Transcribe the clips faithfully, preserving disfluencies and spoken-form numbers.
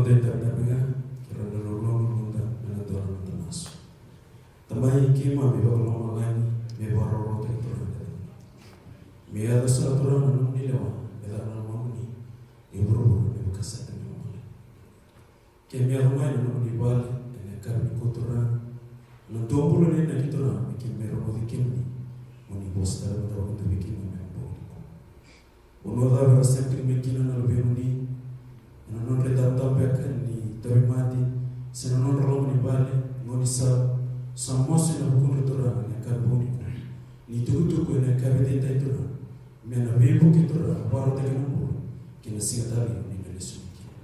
Eda itavi ga, keirau na loloma muda me na dua na noda masu. Tamai keimami vakalomalagi, me vakarorotaki Turaga. Me yaco sara Turaga na nomuni lewa, me caka na nomuni e vuravura me vaka sara na nomuni. Ke me yaco mai na nomuni vale ena yakavi nikua Turaga, na dua bula na inaki Turaga me keimami rogoci kemuni, mo ni vosa tale mada vakadua vei keimami ena bogi nikua. Vanua cava era sema tiko mai kina na luvemuni, ena nodra itabataba beka ni tauvimate, se na nodra loma ni vale, gaunisala, sa masu ena vukudra Turaga ena yakavi vou nikua. Ni tukutuku ena yakavi edaidai Turaga, me na veivuke Turaga, vakarautaki na bula, kei na siga tale ni na lesu mai kina.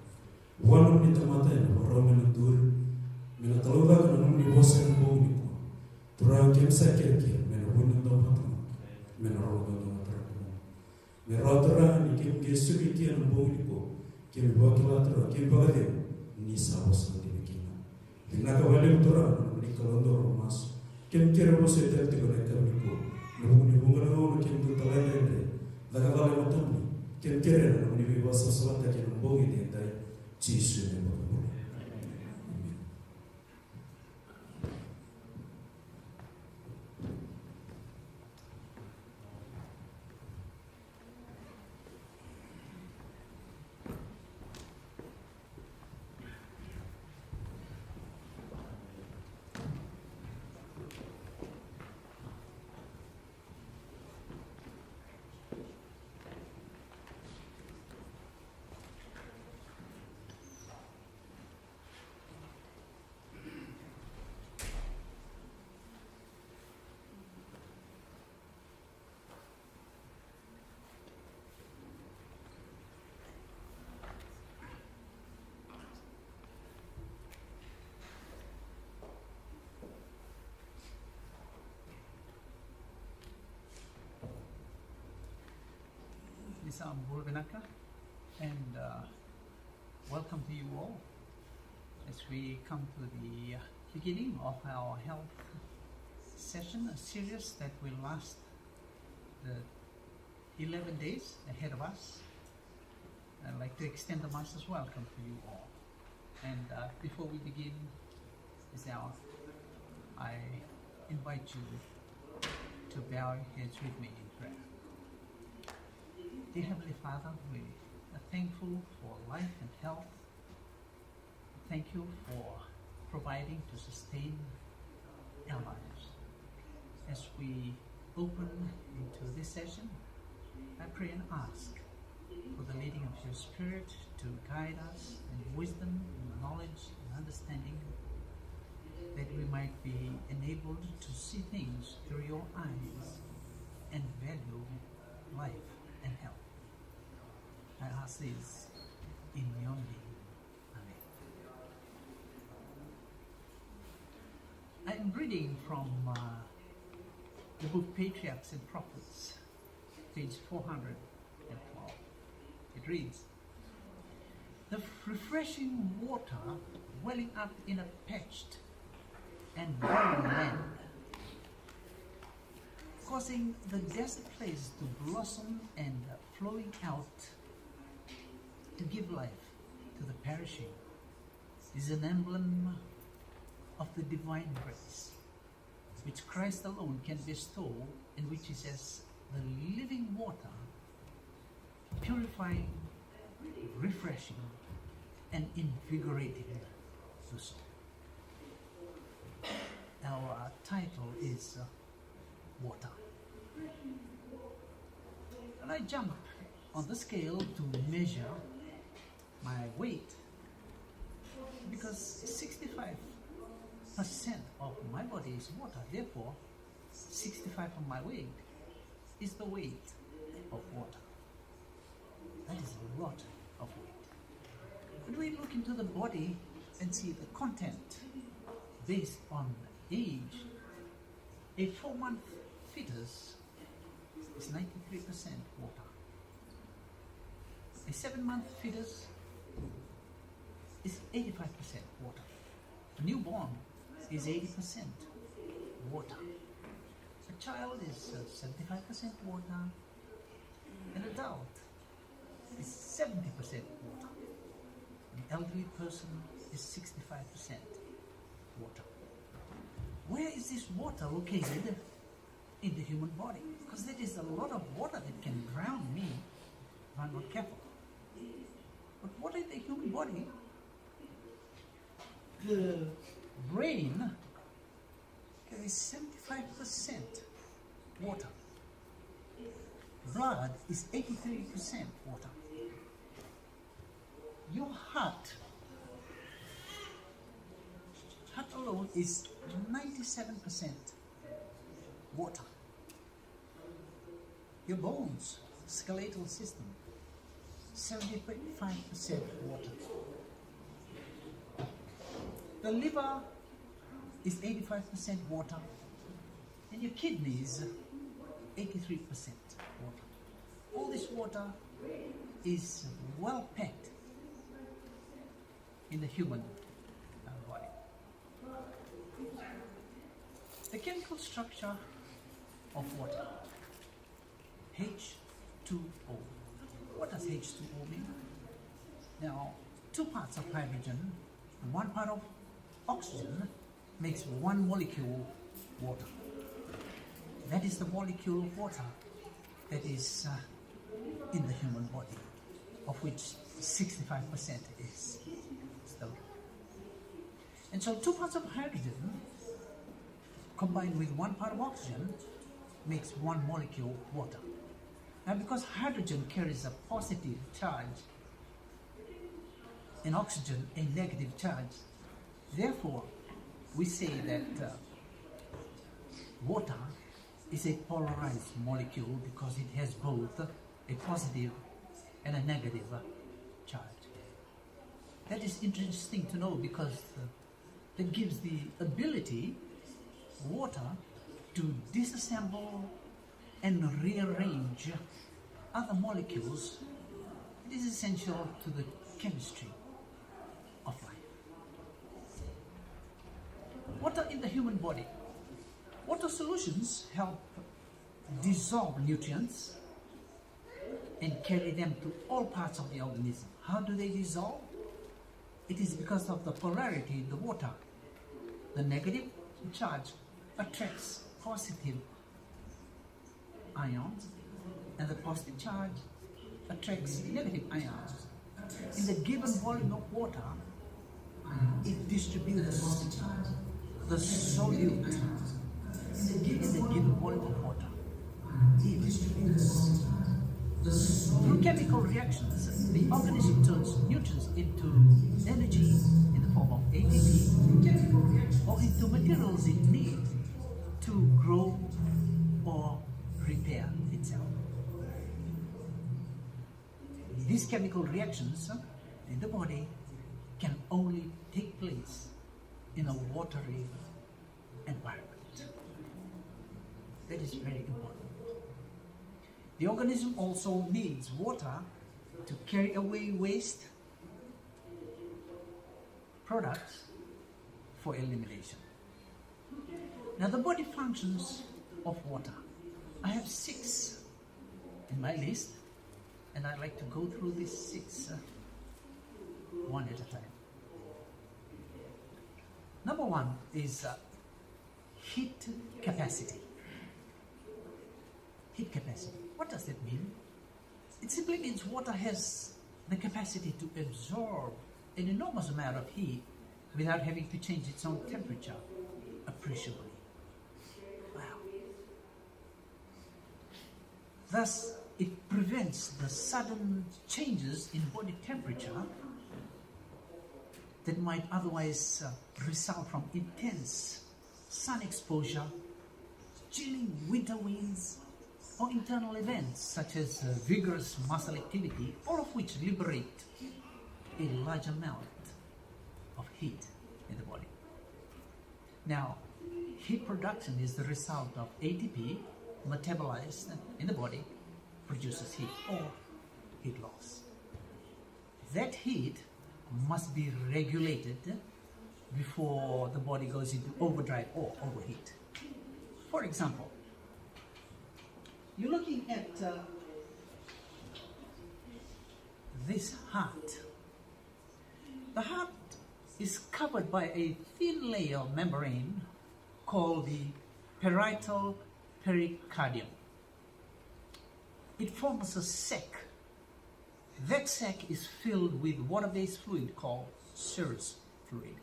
Vua na nomuni tamata ena vakarau me na duri, me na talaucaka na nomuni vosa ena bogi nikua. Turaga keimami sa kerekere, me na vuni na domoda, me na rogo na domoda. Me rawa Turaga ni keimami qai suka ki na bogi nikua, keimami vakila Turaga, keimami vakacegu, ni sa vosa na dina kina. Vinaka vakalevu Turaga na nomuni Kalou dau masu. Keimami kerea vosoti tale tiko na yakavi nikua. Na vuku ni vuqa na gauna keimami dau talaidredre, caka cala e matamuni. Keimami kerea na nomuni veivakasavasavataki ena bogi edaidai. Jisu na iVakabula. Amen. Ni sa bula vinaka, and uh, welcome to you all as we come to the uh, beginning of our health session, a series that will last the eleven days ahead of us. I'd like to extend the Master's welcome to you all. And uh, before we begin this hour, I invite you to bow your heads with me in prayer. Dear Heavenly Father, we are thankful for life and health. Thank you for providing to sustain our lives. As we open into this session, I pray and ask for the leading of your Spirit to guide us in wisdom, in knowledge, and understanding, that we might be enabled to see things through your eyes and value life and health. I ask this in your name. Amen. I am reading from uh, the book Patriarchs and Prophets, page four hundred twelve. It reads, "The refreshing water welling up in a parched and barren land, causing the desert place to blossom and flowing out to give life to the perishing, is an emblem of the divine grace, which Christ alone can bestow and which is as the living water, purifying, refreshing, and invigorating the soul." Our title is uh, water. And I jump on the scale to measure my weight, because sixty-five percent of my body is water. Therefore, sixty-five of my weight is the weight of water. That is a lot of weight. When we look into the body and see the content based on age, a four-month fetus is ninety-three percent water. A seven-month fetus is eighty-five percent water. A newborn is eighty percent water. A child is uh, seventy-five percent water. An adult is seventy percent water. An elderly person is sixty-five percent water. Where is this water located in the human body? Because there is a lot of water that can drown me if I'm not careful. But water in the human body, the brain carries seventy-five percent water. Blood is eighty-three percent water. Your heart, heart alone is ninety-seven percent water. Your bones, skeletal system, seventy-five percent water. The liver is eighty-five percent water, and your kidneys, eighty-three percent water. All this water is well packed in the human, uh, body. The chemical structure of water, H two O. What does H two O mean? Now, two parts of hydrogen, one part of oxygen makes one molecule water. That is the molecule of water that is, uh, in the human body, of which sixty-five percent is still. And so two parts of hydrogen combined with one part of oxygen makes one molecule water. Now, because hydrogen carries a positive charge and oxygen a negative charge, therefore we say that, uh, water is a polarized molecule because it has both a positive and a negative, uh, charge. That is interesting to know because, uh, that gives the ability water to disassemble and rearrange other molecules. It is essential to the chemistry of life. Water in the human body. Water solutions help dissolve nutrients and carry them to all parts of the organism. How do they dissolve? It is because of the polarity in the water. The negative charge attracts positive ions, and the positive charge attracts negative ions. In the given volume of water, it distributes the solute in the given volume of water. Through chemical reactions, the organism turns nutrients into energy in the form of A T P or into materials it needs to grow or repair itself. These chemical reactions, uh, in the body can only take place in a watery environment. That is very important. The organism also needs water to carry away waste products for elimination. Now, the body functions of water. I have six in my list, and I'd like to go through these six, uh, one at a time. Number one is, uh, heat capacity. Heat capacity. What does that mean? It simply means water has the capacity to absorb an enormous amount of heat without having to change its own temperature appreciably. Wow. Thus, it prevents the sudden changes in body temperature that might otherwise, uh, result from intense sun exposure, chilling winter winds, or internal events such as, uh, vigorous muscle activity, all of which liberate a large amount of heat in the body. Now, heat production is the result of A T P metabolized in the body, produces heat or heat loss. That heat must be regulated before the body goes into overdrive or overheat. For example, you're looking at, uh, this heart. covered by a thin layer of membrane called the parietal pericardium. It forms a sac. That sac is filled with water-based fluid called serous fluid.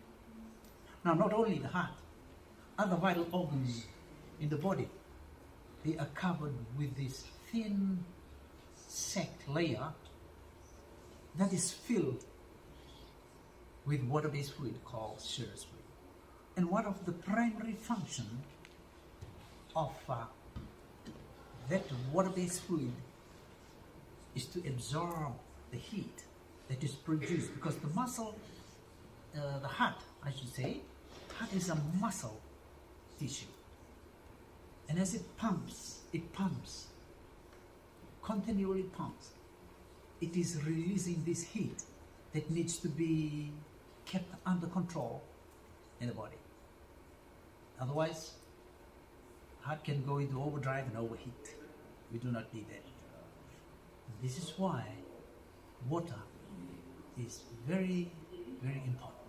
Now, not only the heart, other vital organs in the body, they are covered with this thin sac layer that is filled with water-based fluid called serous fluid. And one of the primary function of, uh, that water-based fluid is to absorb the heat that is produced, because the muscle, uh, the heart, I should say, heart is a muscle tissue. And as it pumps, it pumps, continually pumps. It is releasing this heat that needs to be kept under control in the body. Otherwise, heart can go into overdrive and overheat. We do not need that. This is why water is very, very important.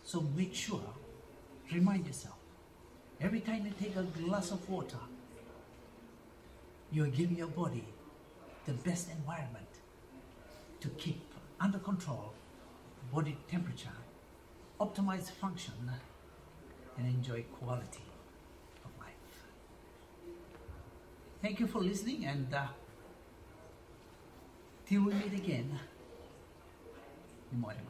So make sure, remind yourself, every time you take a glass of water, you are giving your body the best environment to keep under control body temperature, optimize function, and enjoy quality of life. Thank you for listening, and, uh, till we meet again, ni morimana.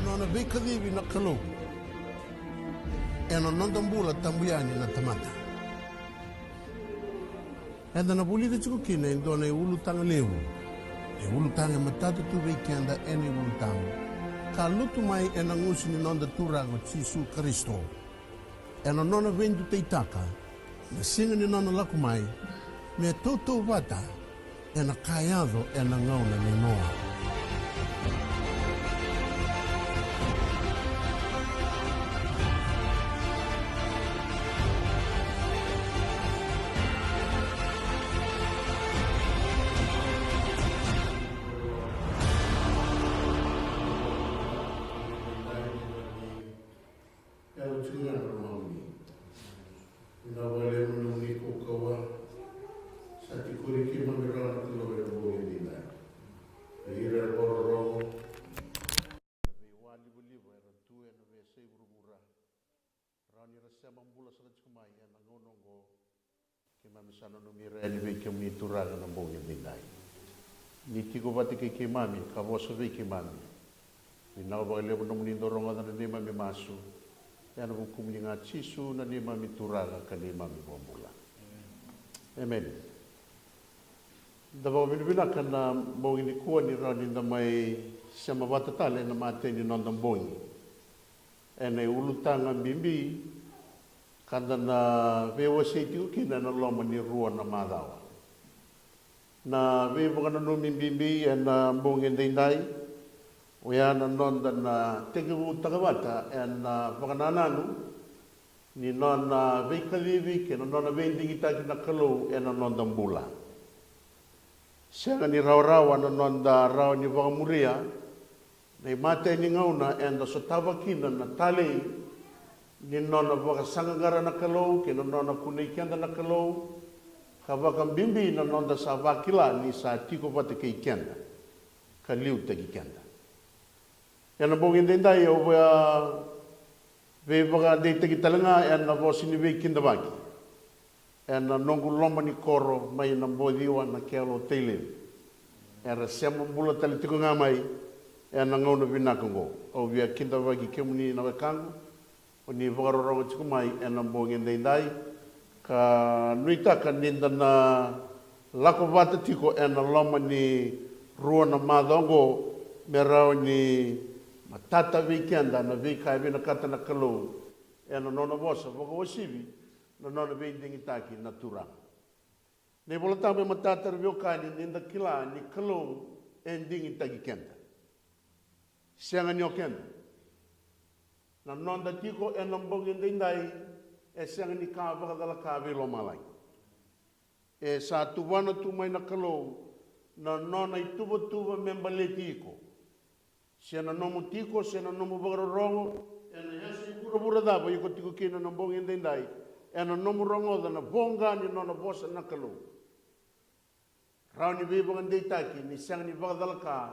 Na nona veikacivi na Kalou ena noda bula tabu yani na tamata. Eda na vulica tiko kina e dua na iulutaga levu, na iulutaga e matata tu vei keda ena iVolatabu, ka lutu mai ena gusu ni noda Turaga o Jisu Karisito. Ena nona veidutaitaka na siga ni nona lako mai, me tautauvata ena ka yaco ena gauna nei Noa. Yalo tiko ga na lomamuni. Vinaka vakalevu na nomuni kaukauwa. Sa tikori keimami rawa na Kalou ena bogi edaidai. Na ira era vakarorogo, na veiwalivaliva era tu ena veiyasai vuravura, rawa ni ra sema bula sara tiko mai ena gauna oqo. Keimami sa nanumi ira yani vei kemuni Turaga na bogi edaidai. Ni tiko vata kei keimami ka vosa vei keimami. Vinaka vakalevu nomuni dau rogoca na neimami masu. Ena vukumuni ga Jisu na neimami Turaga ka neimami iVakabula. Emeni. Da vakavinavinaka na bogi nikua ni rawa ni da mai sema vata tale ena matai ni noda bogi. Ena iulutaga bibi ka da na veiwasei tiko kina ena loma ni rua na macawa. Na veivakananumi bibi ena bogi edaidai, oya na noda na tekivutaka vata ena vakanananu ni nona veikacivi kei na nona veidigitaki na Kalou ena noda bula. Sega ni rawarawa na noda rawa ni vakamuria na imatai ni gauna eda sotava kina na talei ni nona vakasaqaqara na Kalou kei na nona kunei keda na Kalou, ka vakabibi na noda sa vakila ni sa tiko vata kei keda ka liutaki keda. Ena bogi edaidai au via Veivakadeitaki tale ga ena vosa ni veikidavaki ena noqu loma ni koro mai na Bociwa na Kelo Tailevu. Era sema bula tale tiko ga mai ena gauna vinaka oqo. Au via kidavaki kemuni na wekaqu, o ni vakarorogo tiko mai ena bogi edaidai, ka nuitaka ni da na lako vata tiko ena loma ni rua na macawa oqo, me rawa ni matata vei keda na veika e vinakata na Kalou ena nona vosa vakauasivi na nona veidigitaki na Turaga. Na iVolatabu e matata, ra veiwekani, ni da kila ni Kalou e digitaki keda, sega ni o keda. Na noda tiko ena bogi edaidai e sega ni ka vakacalaka veilomalagi. E sa tuvana tu mai na Kalou na nona ituvatuva me baleti iko, se na nomu tiko, se na nomu vakarorogo ena yasa i vuravura cava iko tiko kina na bogi edaidai. Ena nomu rogoca na voqa ni nona vosa na Kalou, rawa ni veivakadeitaki ni sega ni vakacalaka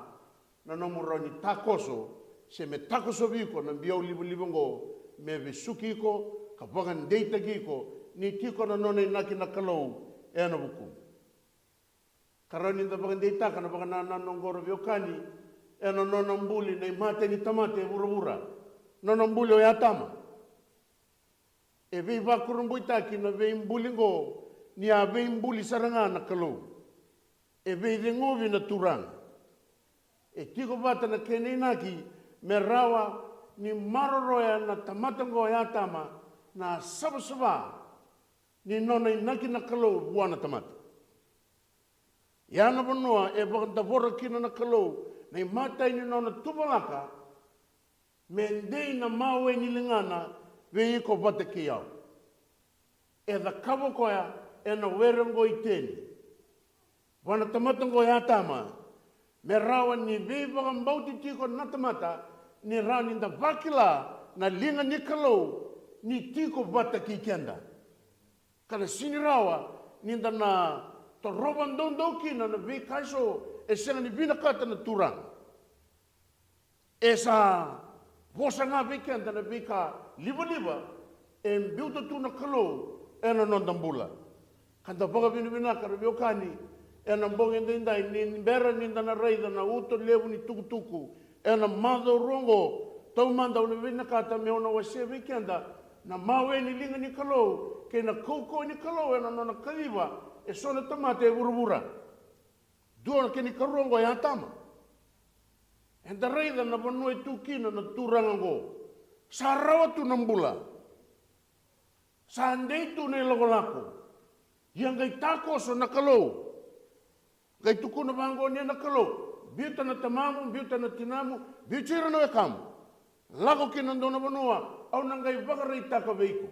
na nomu rawa ni takoso, se me takosovi iko na biau livaliva oqo, me vesuki iko ka vakadeitaki iko ni tiko na nona inaki na Kalou ena vukumu. Ka rawa ni da vakadeitaka na vakanananu oqo, ra veiwekani, ena nona buli na imatai ni tamata e vuravura, nona buli o Atama. E veivakurabuitaki na veibuli oqo ni a veibuli sara ga na Kalou. E veiceguvi na Turaga. E tiko vata na kena inaki me rawa ni maroroya na tamata oqo o Atama na savasava ni nona inaki na Kalou vua na tamata. Ia na vanua e vakadavora kina na Kalou na imatai ni nona tuvalaka, me dei na mawe ni ligana vei iko vata kei au. E cakava o koya ena were oqo i Iteni vua na tamata oqo o Atama, me rawa ni veivakabauti tiko na tamata, ni rawa ni da vakila na liga ni Kalou ni tiko vata kei keda. Ka na sega ni rawa ni da na torova doudou kina na veika eso e sega ni vinakata na Turaga. E sa vosa ga vei keda na veika livaliva e biuta tu na Kalou ena noda bula. Ka da vakavinavinaka, ra veiwekani, ena bogi edaidai, ni bera ni da na raica na uto levu ni tukutuku ena macawa rua oqo, taumada au na vinakata meu na wasea vei keda na mawe ni liga ni Kalou kei na kaukauwa ni Kalou ena nona kaciva eso na tamata e vuravura. Dua na kena ikarua oqo o Atama. Eda raica na vanua e tu kina na Turaga oqo. Sa rawa tu na bula. Sa dei tu na ilakolako. Ia qai takoso na Kalou. Qai tukuna vaqo ni na Kalou, biuta na tamamu, biuta na tinamu, biuti ira na wekamu. Lako ki na dua na vanua au na qai vakaraitaka vei iko.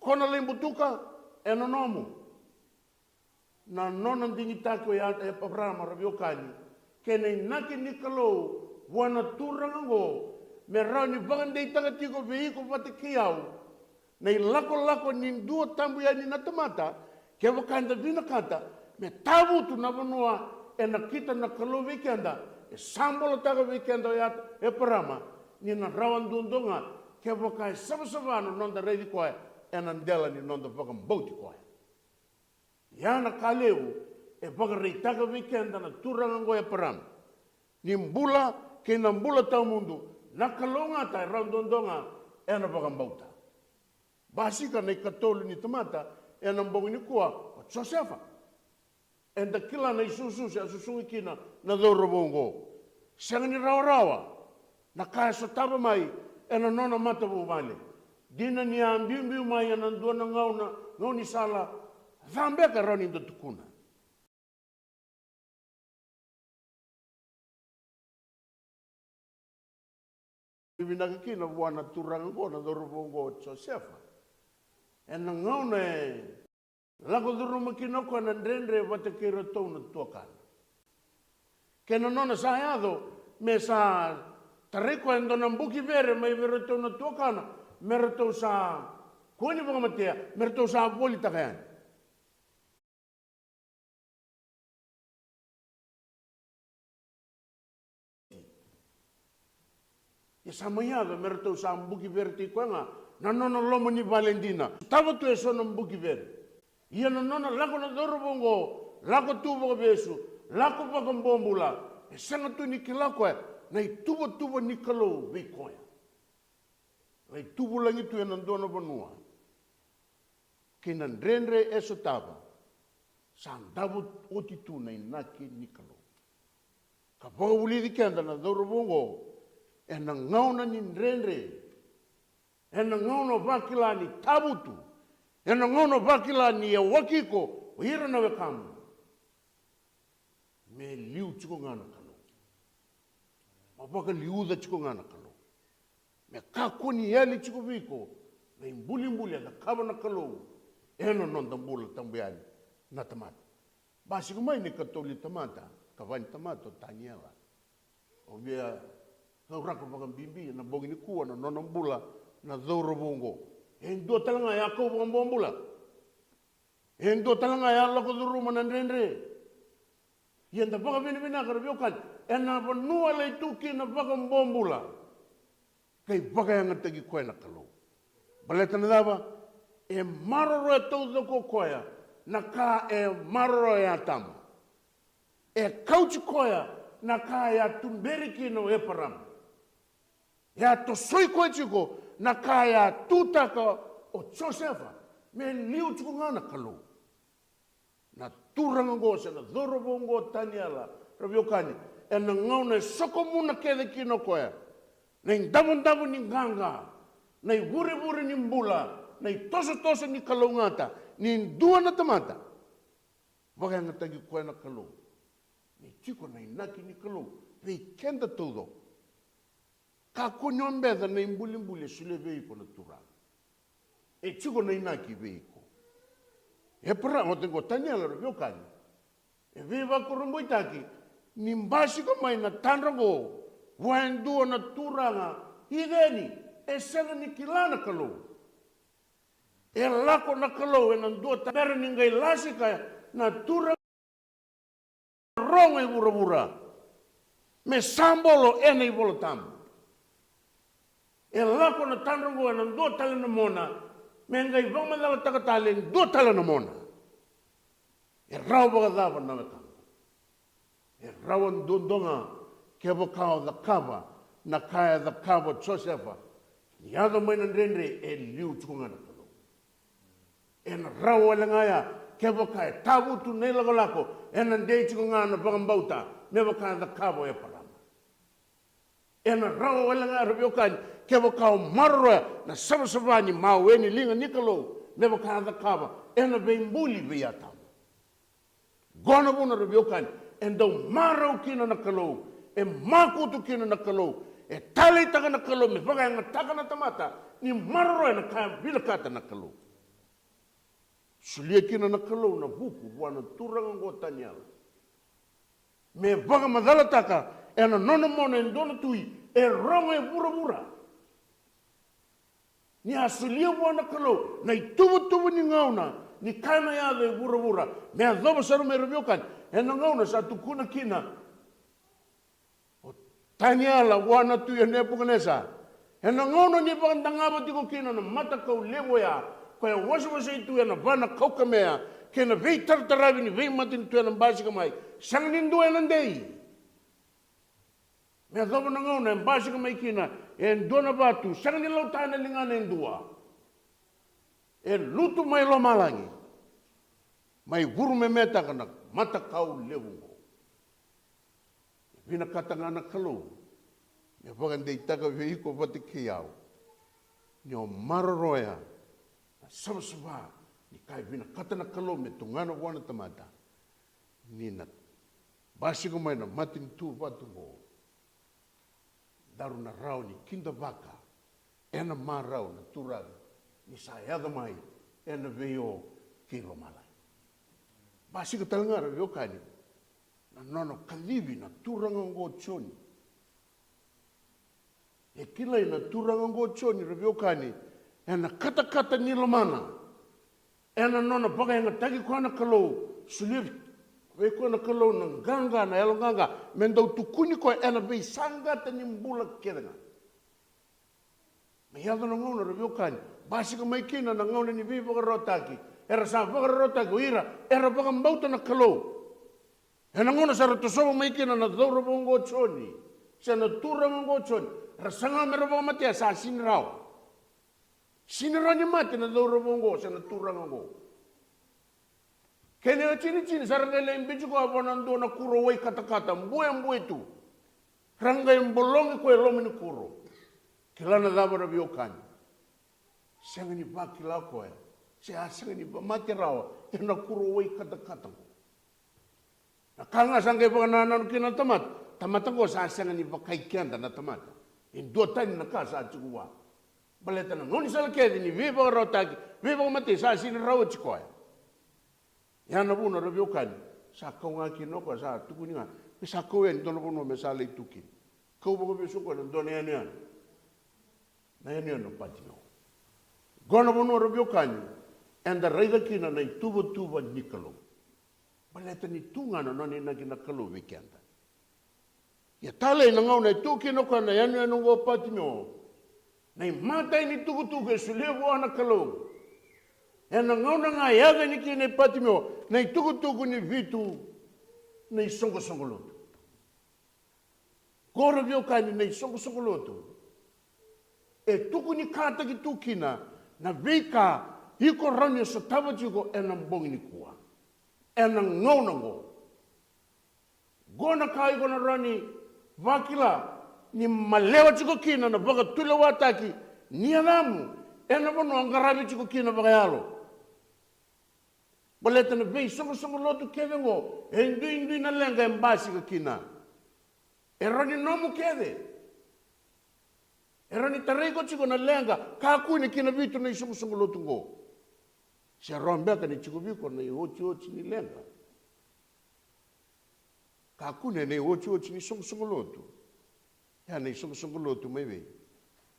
Ko na lai butuka, ena nomu. Na nona digitaki o Eparama, ra veiwekani, kei na inaki ni Kalou vua na Turaga oqo, me rawa ni vakadeitaka tiko vei iko vata kei au na ilakolako ni dua tabu yani na tamata. Kevaka eda vinakata me tavutu na vanua e nakita na Kalou vei keda, e sa bolataka vei keda o Eparama, ni na rawa duadua ga kevaka e savasava na noda raici koya ena dela ni noda vakabauti koya. Ia na ka levu e vakaraitaka vei keda na Turaga oqo o Eparama, ni bula kei na bula tawamudu, na kalougata e rawa duadua ga ena vakabauta. Basika na ikatolu ni tamata ena bogi nikua, o Josefa. Eda kila na isusu se a susugi kina na cauravou oqo. Sega ni rawarawa na ka e sotava mai ena nona matavuvale. Dina ni a biubiu mai ena dua na gauna, gaunisala, ca beka e rawa ni da tukuna. Vinaka kina vua na turaga oqo na cauravou oqo o Josefa. Ena gauna e lako curuma kina o koya na dredre vata kei iratou na tuakana. Kei na nona sa yaco me sa tarai koya e dua na buki vere mai vei iratou na tuakana, me ratou sa kua ni vakamatea, me ratou sa volitaka yani. Ia sa mai yaco me ratou sa buki vere tiko koya ga na nona loma ni vale dina. Tava tu e so na buki vere. Ia na nona lako na cauravou oqo, lako tu vakavesu, lako vakabobula, e sega tu ni kila koya na ituvatuva ni Kalou vei koya. Lai tuvulagi tu ena dua na vanua kei na dredre e sotava, sa davo oti tu na inaki ni Kalou. Ka vakavulici keda na cauravou oqo, ena gauna ni dredre, ena gauna vakila ni tavutu, ena gauna vakila ni yawaki iko o ira na wekamu, me liu tiko ga na Kalou. Ma vakaliuca tiko ga na Kalou. Me kakua ni yali tiko vei iko na ibulibuli e cakava na Kalou ena noda bula tabu yani na tamata. Basika mai ni katolu ni tamata, ka va ni tamata o Taniela. O via cauraka vakabibi ena bogi nikua na nona bula na cauravou oqo. E dua tale ga ya kau vakabobula. E dua tale ga ya lako curuma na dredre. Ia da vakavinavinaka ra veiwekani, ena vanua lai tu kina vakabobula, kai vakayagataki koya na Kalou. Baleta na cava? E maroroya taucoko o koya na ka e maroroya o Atama. E kauti koya na ka e a tuberi kina o Eparama. E a tosoi koya tiko na ka e a tutaka o Josefa. Me liu tiko ga na Kalou. Na turaga oqo se na cauravou oqo o Taniela, ra veiwekani, ena gauna e sokomuna kece kina o koya na idavodavo ni qaqa, na ivurevure ni bula, na itosotoso ni kalougata ni dua na tamata, vakayagataki koya na Kalou. Ni tiko na inaki ni Kalou vei keda taucoko. Kakua ni o beca na ibulibuli e solia vei iko na Turaga. E tiko na inaki vei iko. Eparama, oti qo Taniela, ra veiwekani, e veivakurabuitaki ni basika mai na tadra oqo vua e dua na turaga Iceni, e sega ni kila na Kalou. E lako na Kalou ena dua ta-, bera ni qai lasi kaya na turaga rogo e vuravura me sa bolo ena iVola Tabu. E lako na tadra oqo ena dua tale na mona me qai vakamacalataka tale e dua tale na mona. E rawa vakacava na wekaqu? E rawa duadua ga kevaka o cakava na ka e cakava o Josefa. Ni yaco mai na dredre, e liu tiko ga na Kalou. Ena rawa wale ga ya kevaka e tavutu na ilakolako, ena dei tiko ga na vakabauta me vaka e cakava o Eparama. Ena rawa wale ga, ra veiwekani, kevaka o maroroya na savasava ni mawe ni liga ni Kalou me vaka e cakava ena veibuli vei Atama. Qo na vuna, ra veiwekani, e dau marau kina na Kalou, e makutu kina na Kalou, e taleitaka na Kalou me vakayagataka na tamata ni maroroya na ka e vinakata na Kalou. Solia kina na Kalou na vuku vua na turaga oqo o Taniela me vakamacalataka ena nona mona e dua na tui e rogo e vuravura. Ni a solia vua na Kalou na ituvatuva ni gauna ni ka ena yaco e vuravura, me yacova sara mai, ra veiwekani, ena gauna sa tukuna kina o Taniela vua na tui o Nepukanesa, ena gauna ni vakadagava tiko kina na matakau levu oya, koya e wasewasei tu ena va na kaukamea kei na veitarataravi ni veimatanitu ena basika mai, sega ni dua ena dei. Me yacova na gauna e basika mai kina e dua na vatu, sega ni lauta ena ligana e dua. E lutu mai lomalagi, mai vurumemetaka na matakau levu oqo. E vinakata ga na Kalou me vakadeitaka vei iko vata kei au ni o maroroya na savasava ni ka e vinakata na Kalou me tugana vua na tamata. Ni na basika mai na matanitu vatu oqo, daru na rawa ni kidavaka ena marau na Turaga ni sa yaco mai ena veio kei lomalagi. Basika tale ga, ra veiwekani, na nona kacivi na turaga oqo o Joni. E kilai na turaga oqo o Joni, ra veiwekani, ena katakata ni lomana, ena nona vakayagataki koya na Kalou, solia vei koya na Kalou na qaqa, na yaloqaqa me dau tukuni koya ena veisaqata ni bula kece ga. E yaco na gauna, ra veiwekani, basika mai kina na gauna ni veivakararawataki. Era sa vakararawataki o ira era vakabauta na Kalou. Ena gauna sa ra tosova mai kina na cauravou oqo o Joni, se na turaga oqo o Joni, ra saga me ra vakamatea, sa sini rawa. Sini rawa ni mate na cauravou oqo se na turaga oqo. Kena itinitini, sa ra qai lai biuti koya vua na dua na kuro wai katakata, buebue tu. Ra qai bologi koya e loma ni kuro. Kila na cava, ra veiwekani? Sega ni vakila o koya se a sega ni mate rawa ena kuro wai katakata oqo. Na ka ga sa qai vakanananu kina na tamata, tamata oqo sa sega ni vakai keda na tamata. E duatani na ka sa tiko vua. Baleta na gaunisala kece ni veivakararawataki, veivakamatei, sa sini rawa oti koya. Ia na vuna, ra veiwekani, sa kau ga kina o koya, sa tukuni ga me sa kau yani dua na vanua me sa lai tu kina. Kau vakavesu o koya na dua na yanuyanu, na yanuyanu o Patimeo. Qo na vanua, ra veiwekani, eda raica kina na ituvatuva ni Kalou. Baleta ni tu ga na nona inaki na Kalou vei keda. Ia talei na gauna e tu kina o koya na yanuyanu oqo o Patimeo, na imatai ni tukutuku e solia vua na Kalou. Ena gauna ga e yaco yani kina i Patimeo na itukutuku ni vitu, na isoqosoqo lotu. Qo, ra veiwekani, na isoqosoqo lotu e tukunikataki tu kina na veika iko rawa ni sotava tiko ena bogi nikua, ena gauna oqo. Qo na ka iko na rawa ni vakila ni malewa tiko kina na vakatulewataki ni yacamu ena vanua o qaravi tiko kina vakayalo. Baleta na veisoqosoqo lotu kece oqo, e duidui na leqa e basika kina. E rawa ni nomu kece. E rawa ni tarai iko tiko na leqa, kakua ni kina vitu na isoqosoqo lotu oqo. Se rawa beka ni tiko vei iko na iotioti ni leqa? Kakua ni na iotioti ni soqosoqo lotu. Ia na isoqosoqo lotu mai vei?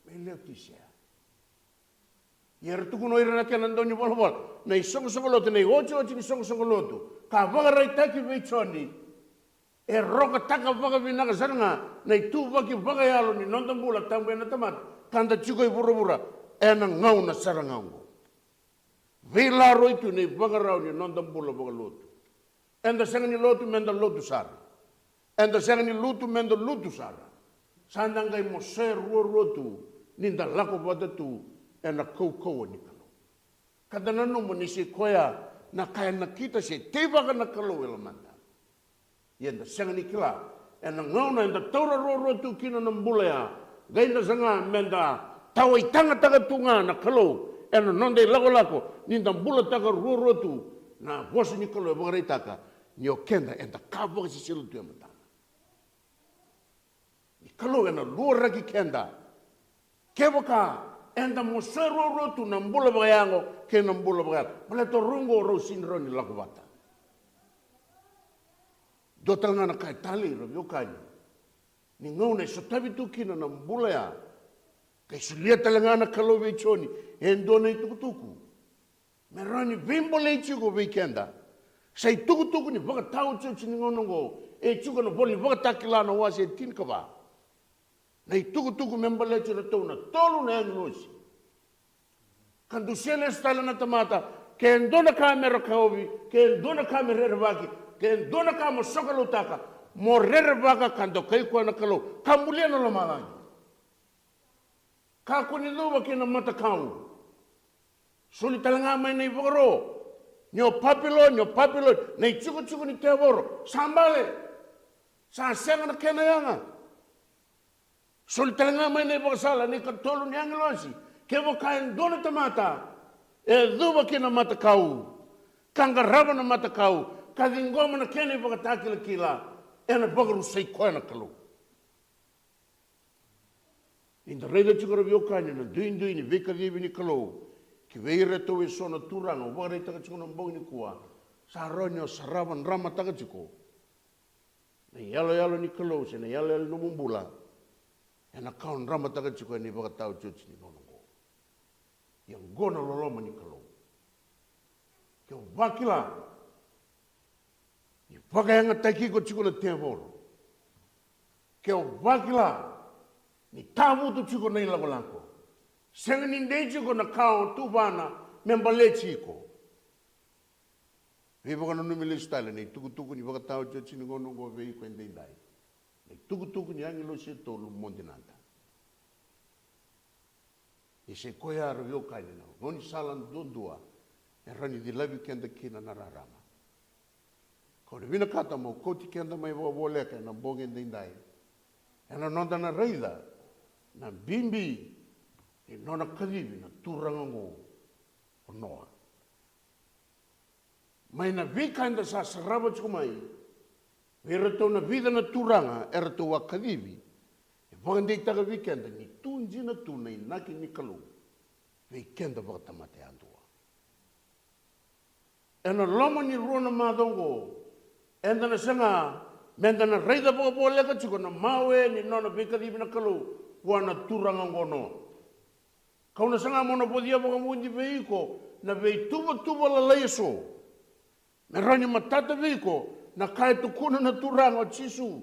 Mai Leotisea. Ia era tukuna o ira na kena dau ni volavola, na isoqosoqo lotu, na iotioti ni soqosoqo lotu ka vakaraitaki vei Joni. E rokataka vakavinaka sara ga na ituvaki vakayalo ni noda bula tabu ena tamata ka da tiko i vuravura ena gauna sara ga oqo. Veilaroi tu na ivakarau ni noda bula vakalotu. Eda sega ni lotu meda lotu sara. Eda sega ni lutu meda lutu sara. Sa da qai mosoya ruarua tu ni da lako vata tu ena kaukauwa ni Kalou. Ka da nanuma ni se koya na ka e nakita se teivaka na Kalou e lomada. Ia eda sega ni kila ena gauna eda taura ruarua tu kina na bula ya, qai da saga meda tawaitagataka tu ga na Kalou ena noda ilakolako ni da bulataka ruarua tu. Na vosa ni Kalou e vakaraitaka ni o keda eda ka vakasisila tu e matana. Ni Kalou ena luaraki keda kevaka eda mosoya ruarua tu na bula vakayago kei na bula vakayalo. Baleta rau oqo rau sini rawa ni lako vata. Dua tale ga na ka e talei, ra veiwekani, ni gauna e sotavi tu kina na bula ya, ka solia tale ga na Kalou vei Joni e dua na itukutuku me rawa ni veibolei tiko vei keda. Sa itukutuku ni vakataotioti ni gauna oqo e tiko ena vola ni Vakatakila na wase e tinikava. Na itukutuku me baleti iratou na tolu na agilosi. Ka dusia lesu tale na tamata, ke dua na ka me ra kaovi, ke dua na ka me rerevaki, ke dua na ka mo sokaloutaka, mo rerevaka ka dokai koya na Kalou ka bulia na lomalagi. Kakua ni cuva ki na matakau. Soli tale ga mai na ivakaro ni o Papiloni, o Papiloni, na itikotiko ni tevoro. Sa bale. Sa sega na kena yaga. Soli tale ga mai na ivakasala ni katolu ni agilosi. Kevaka e dua na tamata e cuva ki na matakau ka qarava na matakau ka ciqoma na kena ivakatakilakila, ena vakarusai koya na Kalou. Ni da raica tiko, ra veiwekani, na duidui ni veikacivi ni Kalou ki vei iratou eso na turaga au vakaraitaka tiko na bogi nikua, sa rawa ni o sarava dramataka tiko na iyaloyalo ni Kalou se na iyaloyalo ni nomu bula ena ka o dramataka tiko ena ivakataotioti ni gauna oqo. Ia oqo na loloma ni Kalou. Ke o vakila ni vakayagataki iko tiko na tevoro, ke o vakila ni tavutu tiko na ilakolako, Sega ni dei tiko na ka o tuvana me baleti iko. Veivakananumi lesu tale na itukutuku ni vakataotioti ni gauna oqo vei iko edaidai. Na itukutuku ni agilosi e tolu mo dinata. Ni sa i koya, ra veiwekani, na gaunisala duadua e rawa ni cilavi keda kina na rarama. Kau na vinakata mo kauti keda mai vakavoleka ena bogi edaidai ena noda na raica na bibi ni nona kacivi na turaga oqo o Noa. Mai na veika eda sa sarava tiko mai vei iratou na vica na turaga eratou a kacivi, e vakadeitaka vei keda ni tu dina tu na inaki ni Kalou vei keda vakatamata yadua. Ena loma ni rua na macawa oqo, eda na saga meda na raica vakavoleka tiko na mawe ni nona veikacivi na Kalou vua na turaga oqo o Noa. Kau na saga mo na vocia vakavudi vei iko na veituvatuva lalai eso me rawa ni matata vei iko na ka e tukuna na Turaga o Jisu.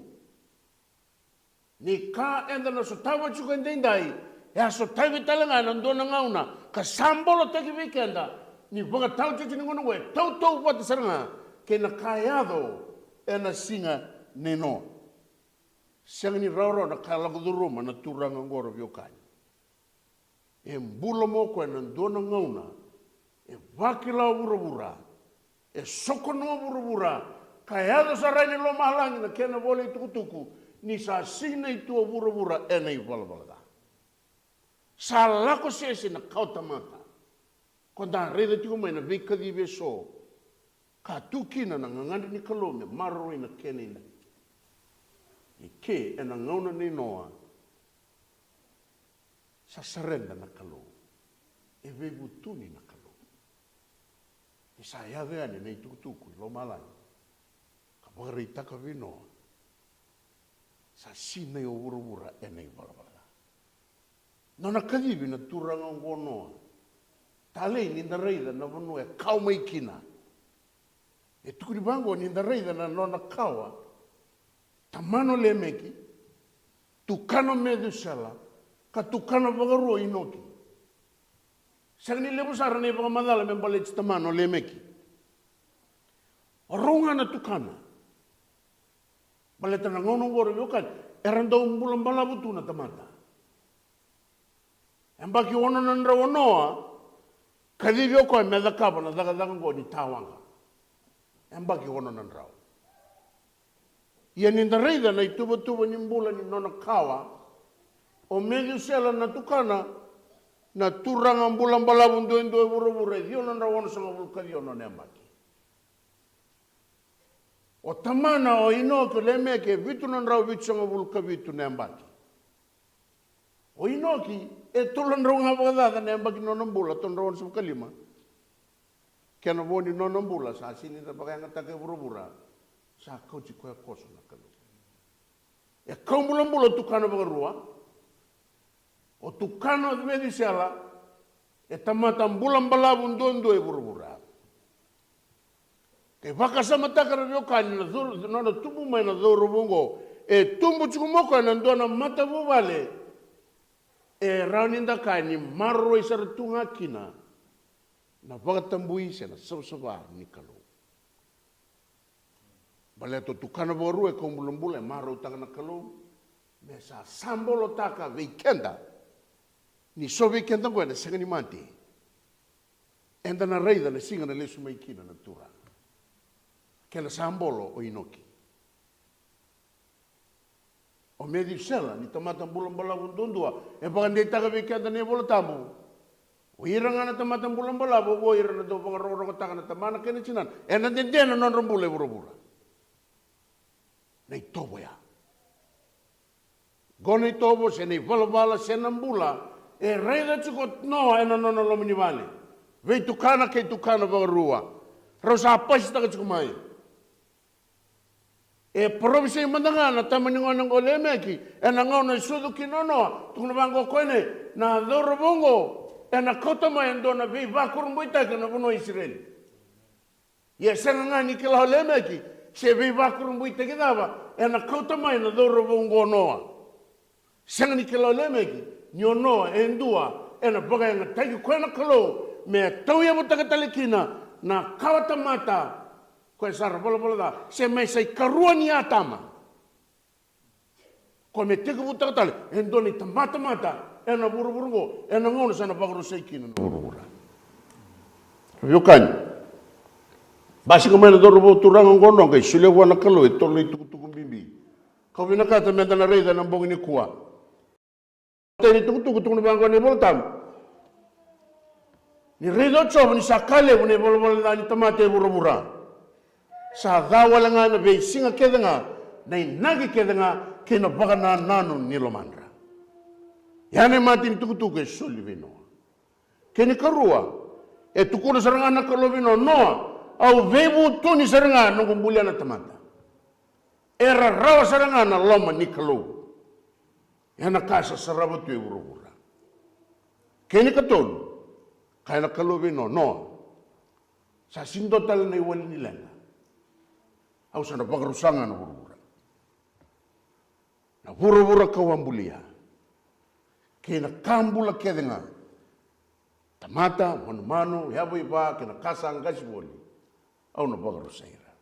Ni ka eda na sotava tiko edaidai e a sotavi tale ga ena dua na gauna ka sa bolotaki vei keda ni vakataotioti ni gauna oqo e tautauvata sara ga kei na ka e yaco ena siga nei Noa. Sega ni rawarawa na ka e lako curuma na turaga oqo, ra veiwekani. E bula mai o koya ena dua na gauna e vakila o vuravura, e sokonoa o vuravura, ka yaco sara yani lomalagi na kena volaitukutuku ni sa sinai tu o vuravura ena ivalavala ca. Sa lako sese na kawatamata. Ko da raica tiko mai na veikacivi eso ka tu kina na gagadre ni Kalou me maroroi na kena inaki. Eke ena gauna nei Noa sa sareda na Kalou, e veivutuni na Kalou. Ni sa yaco yani na itukutuku i lomalagi ka vakaraitaka vei Noa, sa sinai o vuravura ena ivalavala ca. Nona kacivi na turaga oqo o Noa. Talei ni da raica na vanua e kawa mai kina. E tukuni vaqo ni da raica na nona kawa, tamana o Lemeki, tukana o Metusela, ka tukana vakarua o Inoki. Sega ni levu sara na ivakamacala me baleti tamana o Lemeki. O rau ga na tukana. Baleta na gauna oqo, ra veiwekani, era dau bula balavu tu na tamata. Yabaki ono na drau o Noa, kacivi o koya me cakava na cakacaka oqo ni tawaqa. Yabaki ono na drau. Ia ni da raica na ituvatuva ni bula ni nona kawa, o Metusela na tukana, na turaga bula balavu duadua e vuravura, e ciwa na drau onosagavulu ka ciwa nona yabaki. O tamana o Inoki, o Lemeki, e vitu na drau vitusagavulu ka vitu na yabaki. O Inoki e tolu na drau ga vakacaca na yabaki ni nona bula, tolu na drau onosagavulu ka lima. Kena vo ni nona bula sa sega ni da vakayagataka e vuravura, sa kauti koya koso na Kalou. E kau bulabula o tukana vakarua. O tukana o Metusela e tamata bula balavu duadua e vuravura. Ke vakasamataka, ra veiwekani, na cau-, nona tubu mai na cauravou oqo, e tubu tiko mai o koya ena dua na matavuvale e rawa ni da kaya ni maroroi sara tu ga kina na vakatabui se na savasava ni Kalou. Baleta o tukana vakarua e kau bulabula, e marautaka na Kalou me sa sabolotaka vei keda. Ni so vei keda oqo eda sega ni mate, eda na raica na siga na lesu mai kina na Turaga. Kena sabolo o Inoki. O Metusela, ni tamata bula balavu duadua, e vakadeitaka vei keda na iVola Tabu. O ira ga na tamata bula balavu, o ira na dau vakarokorokotaka na tamana kei na tinana, ena dede na nodra bula e vuravura. Na itovo ya. Qo na itovo se na ivalavala se na bula e raica tiko o Noa ena nona loma ni vale. Veitukana kei tukana vakarua. Rau sa pasitaka tiko mai. E parofisai mada ga na tama ni gone oqo o Lemeki, ena gauna e sucu kina o Noa, tukuna vaqo o koya, na cauravou oqo ena kauta mai e dua na veivakurabuitaki ena vanua o Isireli. Ia e sega ga ni kila o Lemeki se veivakurabuitaki cava ena kauta mai na cauravou oqo o Noa. Sega ni kila o Lemeki ni o Noa e dua Ena vakayagataki koya na Kalou me tauyavutaka tale kina na kawa tamata, koya sa ra valavala ca, se mai sa ikarua ni Atama. Ko me tekivutaka tale e dua na itabatamata ena vuravura oqo, ena gauna sa na vakarusai kina na vuravura. Veiwekani, basika mai na cauravou turaga oqo, noqu qai solia vua na Kalou e tolu na itukutuku bibi. Kau vinakata meda na raica ena bogi nikua. Tani tukutuku tukuna vaqo na iVolatabu. Ni raica o Jiova ni sa ka levu na ivalavala ca ni tamata e vuravura. Sa ca wale ga ena veisiga kece ga na inaki kece ga kei na vakanananu ni lomadra. Ia na imatai ni tukutuku e soli vei Noa. Kei na ikarua, e tukuna sara ga na Kalou vei Noa, Noa, au veivutuni sara ga noqu bulia na tamata. E rarawa sara ga na loma ni Kalou ena ka sa sarava tu e vuravura. Kei na ikatolu, kaya na Kalou vei Noa, Noa, sa sega ni dua tale na iwali ni leqa. Au sa na vakarusa ga na vuravura. Na vuravura kau a bulia, kei na ka bula kece ga, tamata, manumanu, yavaiva, kei na ka sa qasi voli, au na vakarusai ira.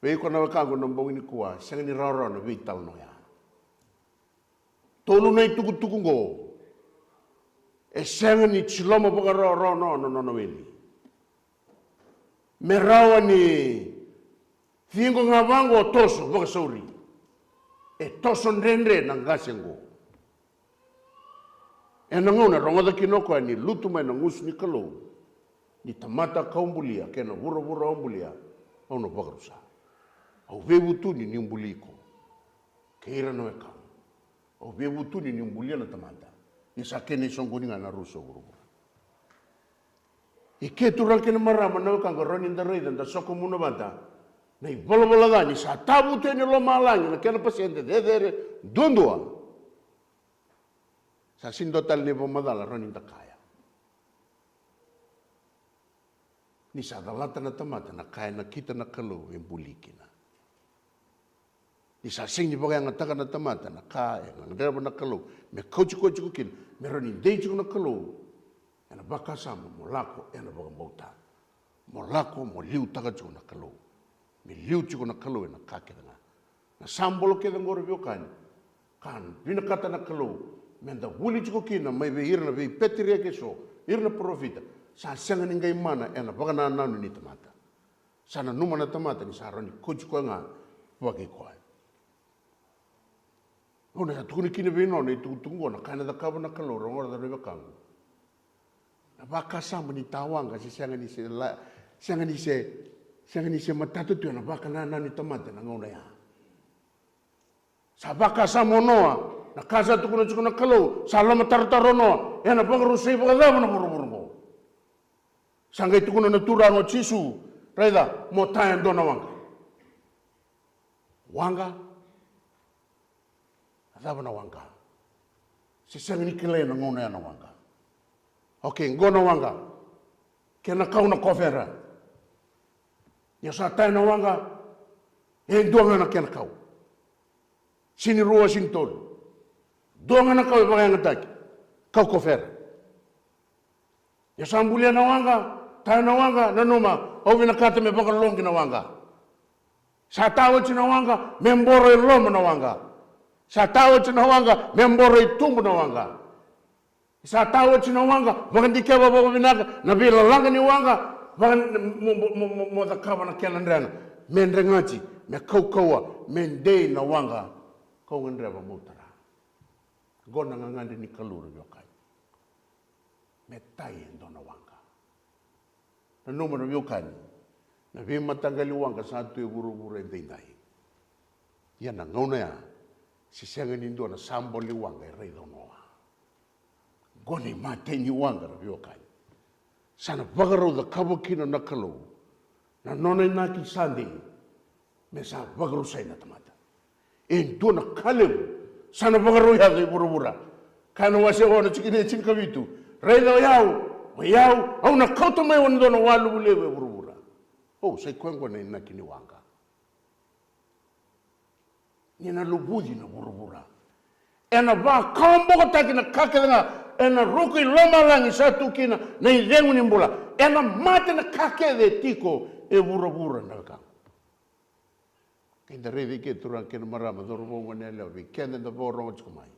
Vei iko na wekaqu, na bogi nikua, sega ni rawarawa na veitalanoa ya. Tolu na itukutuku qo e sega ni jiloma vakarawarawa na nona weli. Me rawa ni ciqo ga vaqo, toso vakasauri. E toso dredre na qase qo. Ena gauna e rogoca kina o koya ni lutu mai na gusu ni Kalou, ni tamata kau bulia kei na vuravura au bulia, au na vakarusa. Au veivutuni niu buli iko kei ira na wekaqu. Au veivutuni niu bulia na tamata, ni sa kena isoqoni ga na rusa o vuravura. I ke turaga kei na marama, na wekaqu, rawa ni da raica, da sokomuna vata na ivalavala ca ni sa tavutu yani lomalagi na kena pasede cecere duadua. Sa sega ni dua tale na ivakamacala rawa ni da kaya. Ni sa calata na tamata na ka e nakita na Kalou e buli kina. Ni sa sega ni vakayagataka na tamata na ka e gadreva na Kalou me kauti koya tiko kina, me rawa ni dei tiko na Kalou ena vakasama mo lako ena vakabauta. Mo lako mo liutaka tiko na Kalou. Me liu tiko na Kalou ena ka kece ga. Na sabolo kece qori, veiwekani, ka vinakata na Kalou meda vuli tiko kina mai vei ira na veipeteriaki eso, ira na parofita, sa sega ni qai mana ena vakanananu ni tamata. Sa nanuma na tamata ni sa rawa ni kauti koya ga vakaikoya. Au na sa tukuna kina vei Noa na itukutuku qo, na ka ena cakava na Kalou, rogoca na wekaqu. Na vakasama ni tawaqa se sega ni se la, sega ni se, sega ni se matata tu ena vakanananu ni tamata na gauna ya. Sa vakasama o Noa na ka sa tukuna tiko na Kalou, sa lomatarotaro o Noa, ena vakarusai vakacava na vuravura qo. Sa qai tukuna na Turaga o Jisu, raica, mo ta e dua na waqa. Waqa? A cava na waqa? Se sega ni kilai na gauna ya na waqa. Okei, qo na waqa. Kena kau na kovera. Ia sa ta e na waqa, e dua ga na kena kau. Sega ni rua, sega ni tolu. Dua ga na kau e vakayagataki. Kau kovera. Ia sa bulia na waqa, ta e na waqa, nanuma, au vinakata me vakaloqi na waqa. Sa ta oti na waqa, me boro e loma na waqa. Sa ta oti na waqa, me boro e tubu na waqa. Sa ta oti na waqa, vakadikeva vakavinaka na veilalaga ni waqa, vaka, mo, mo, mo, mo, mo cakava na kena drega. Me dregati, me kaukauwa, me dei na waqa. Kau gadreva mo tara. Qo na gagadre ni Kalou, ra veiwekani. Me ta e dua na waqa. Nanuma, ra veiwekani, na veimataqali waqa sa tu e vuravura edaidai. Ia na gauna ya, se sega ni dua na sabolo ni waqa e raica o Noa. Qo na imatai ni waqa, ra veiwekani, sa na vakarau cakava kina na Kalou na nona inaki sa dei me sa vakarusai na tamata. E dua na ka levu sa na vakarau yaco e vuravura. Kaya na wase ono, tikina e tinikavitu: Raica, o yau, o yau, au na kauta mai e dua na waluvu levu e vuravura. O, sa i koya oqo na inaki ni waqa. Ni na luvuci na vuravura. Ena vakawabokotaki na ka kece ga ena ruku i lomalagi sa tu kina na icegu ni bula. Ena mate na ka kece e tiko e vuravura, na wekaqu. Keda raici ke, turaga kei na marama, cauravou, goneyalewa, vei keda eda vakarorogo tiko mai.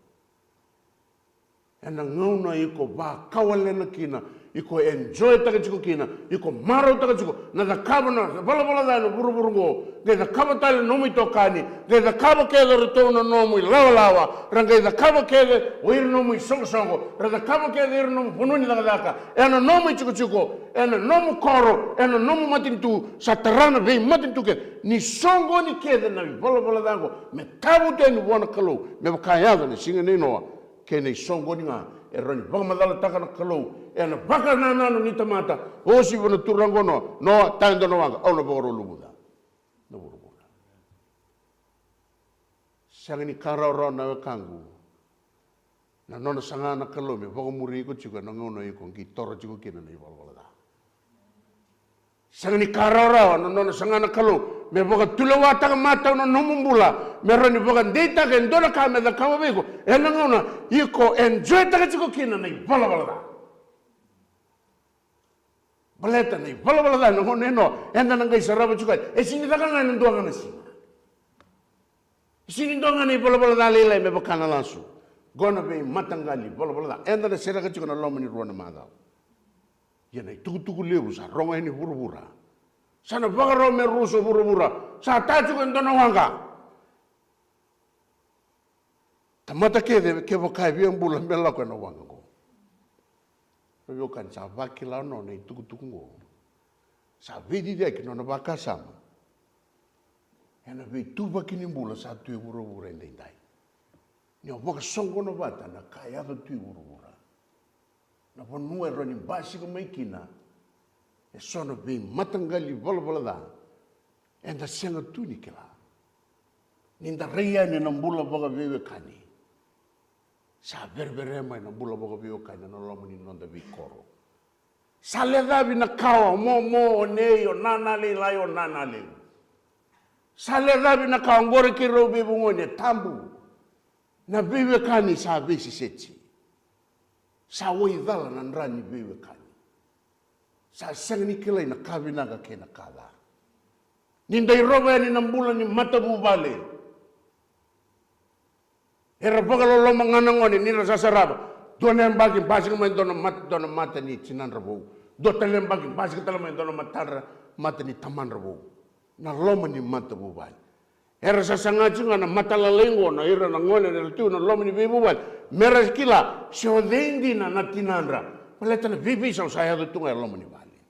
Ena gauna iko vakawalena kina, iko enjoytaka tiko kina, iko marautaka tiko na cakava na valavala ca ena vuravura oqo, qai cakava tale na nomu itokani, qai cakava kece o iratou na nomu ilawalawa, ra qai cakava kece o ira na nomu isoqosoqo, ra cakava kece o ira na nomu vanua ni cakacaka, ena nomu itikotiko, ena nomu koro, ena nomu matanitu, sa tara na veimatanitu kece. Ni soqoni kece na ivalavala ca oqo me tavutu yani vua na Kalou, me vaka e yaco na siga nei Noa. Kei na isoqoni ga e rawa ni vakamacalataka na Kalou ena vakanananu ni tamata. Uasivi na turaga o Noa, Noa, ta e dua na waqa, au na vakarau luvuca na vuravura. Sega ni ka rawarawa, na wekaqu, na nona saga na Kalou me vakamuri iko tiko ena gauna iko qai toro tiko kina na ivalavala ca. Sega ni ka rawarawa na nona saga na Kalou me vakatulewataka matau na nomu bula, me rawa ni vakadeitaka e dua na ka me cakava vei iko ena gauna iko enjoytaka tiko kina na ivalavala ca. Baleta na ivalavala ca ena gauna e Noa, eda na qai sarava tiko yani, e sega ni caka ga ena dua ga na siga. E sega ni dua ga na ivalavala ca lailai me vaka na lasu. Qo na veimataqali valavala ca eda na sereka tiko na loma ni rua na macawa. Ia na itukutuku levu sa rogo yani vuravura. Sa na vakarau me rusa vuravura. Sa ta tiko e dua na waqa. Tamata kece kevaka e via bula me lako ena waqa oqo. Na veiwekani, sa vakila o Noa na itukutuku oqo. Sa veiciciyaki nona vakasama ena veituvaki ni bula sa tu e vuravura edaidai. Ni o vakasoqona vata na ka e yaco tu e vuravura. Na vanua e rawa ni basika mai kina eso na veimataqali valavala ca eda sega tu ni kila. Ni da rai yani ena bula vakaveiwekani, sa verevere mai na bula vakaveiwekani ena loma ni noda veikoro. Sa lecavi na kawa, o momo, o nei, o nana lailai, o nana levu. Sa lecavi na kawa, oqori keirau veivugoni, e tabu. Na veiwekani sa veiseseti. Sa waicala na dra ni veiwekani. Sa sega ni kilai na ka vinaka kei na ka ca. Ni da irova yani na bula ni matavuvale, era vakaloloma ga na gone ni ra sa sarava. Dua na yabaki basika mai dua na mat-, dua na mata ni tinadra vou. Dua tale na yabaki basika tale mai dua na matadra, mata ni tamadra vou. Na loma ni matavuvale. Era sasaga tiko ga na matalalai oqo, na ira na gone era tu na loma ni veivuvale, mera kila se o cei dina na tinadra. Baleta na veiveisau sa yaco tu ga e loma ni vale.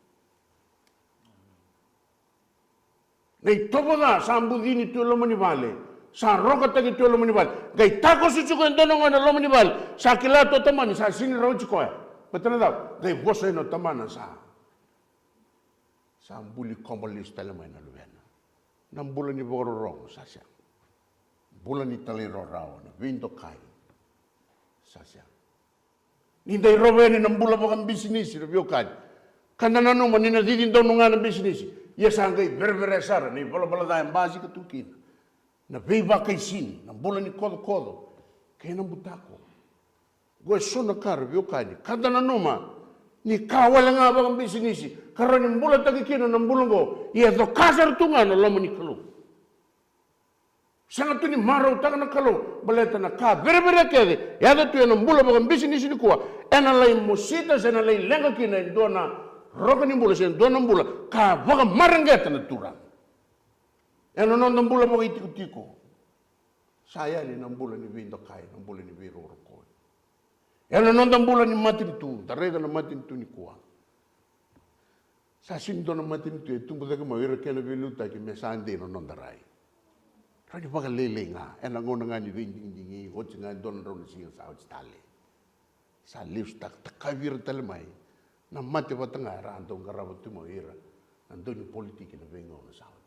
Na itovo ca sa bucini tu e loma ni vale, sa rokataki tu e loma ni vale. Qai takoso tiko e dua na gone e loma ni vale, sa kila tu o tamana ni sa sega ni rawati koya. Baleta na cava? Qai vosa yani o tamana, sa sa buli kobo lesu tale mai na luvena. Na bula ni vakarorogo sa sega. Bula ni talairawarawa, na veidokai sa sega. Ni da irova yani na bula vakabisinisi, na veiwekani, ka da nanuma ni na cici donu ga na bisinisi. Ia sa qai verevere sara na ivalavala ca e basika tu kina. Na veivakaisini, na bula ni kocokoco kei na butako. Qo e so na ka, ra veiwekani, ka da nanuma ni ka wale ga vakabisinisi ka rawa ni bulataki kina na bula oqo, ia e coka sara tu ga na loma ni Kalou. Sega tu ni marautaka na Kalou, baleta na ka vereverea kece e yaco tu ena bula vakabisinisi nikua, ena lai mosita se na lai leqa kina e dua na roka ni bula se dua na bula ka vakamareqeta na Turaga. Ena noda bula vakaitikotiko, sa yali na bula ni veidokai, na bula ni veirokorokoi. Ena noda bula ni matanitu, da raica na matanitu nikua. Sa sega ni dua na matanitu e tubu cake mai o ira kena veiliutaki me sa dei na noda rai. Rawa ni vakalailai ga, ena gauna ga ni veidigidigi, oti ga e dua na drau na siga sa oti tale. Sa lesu taka, takavi ira tale mai na mate vata ga era a dau qarava tu mai o ira na dau ni politiki na veigauna sa oti.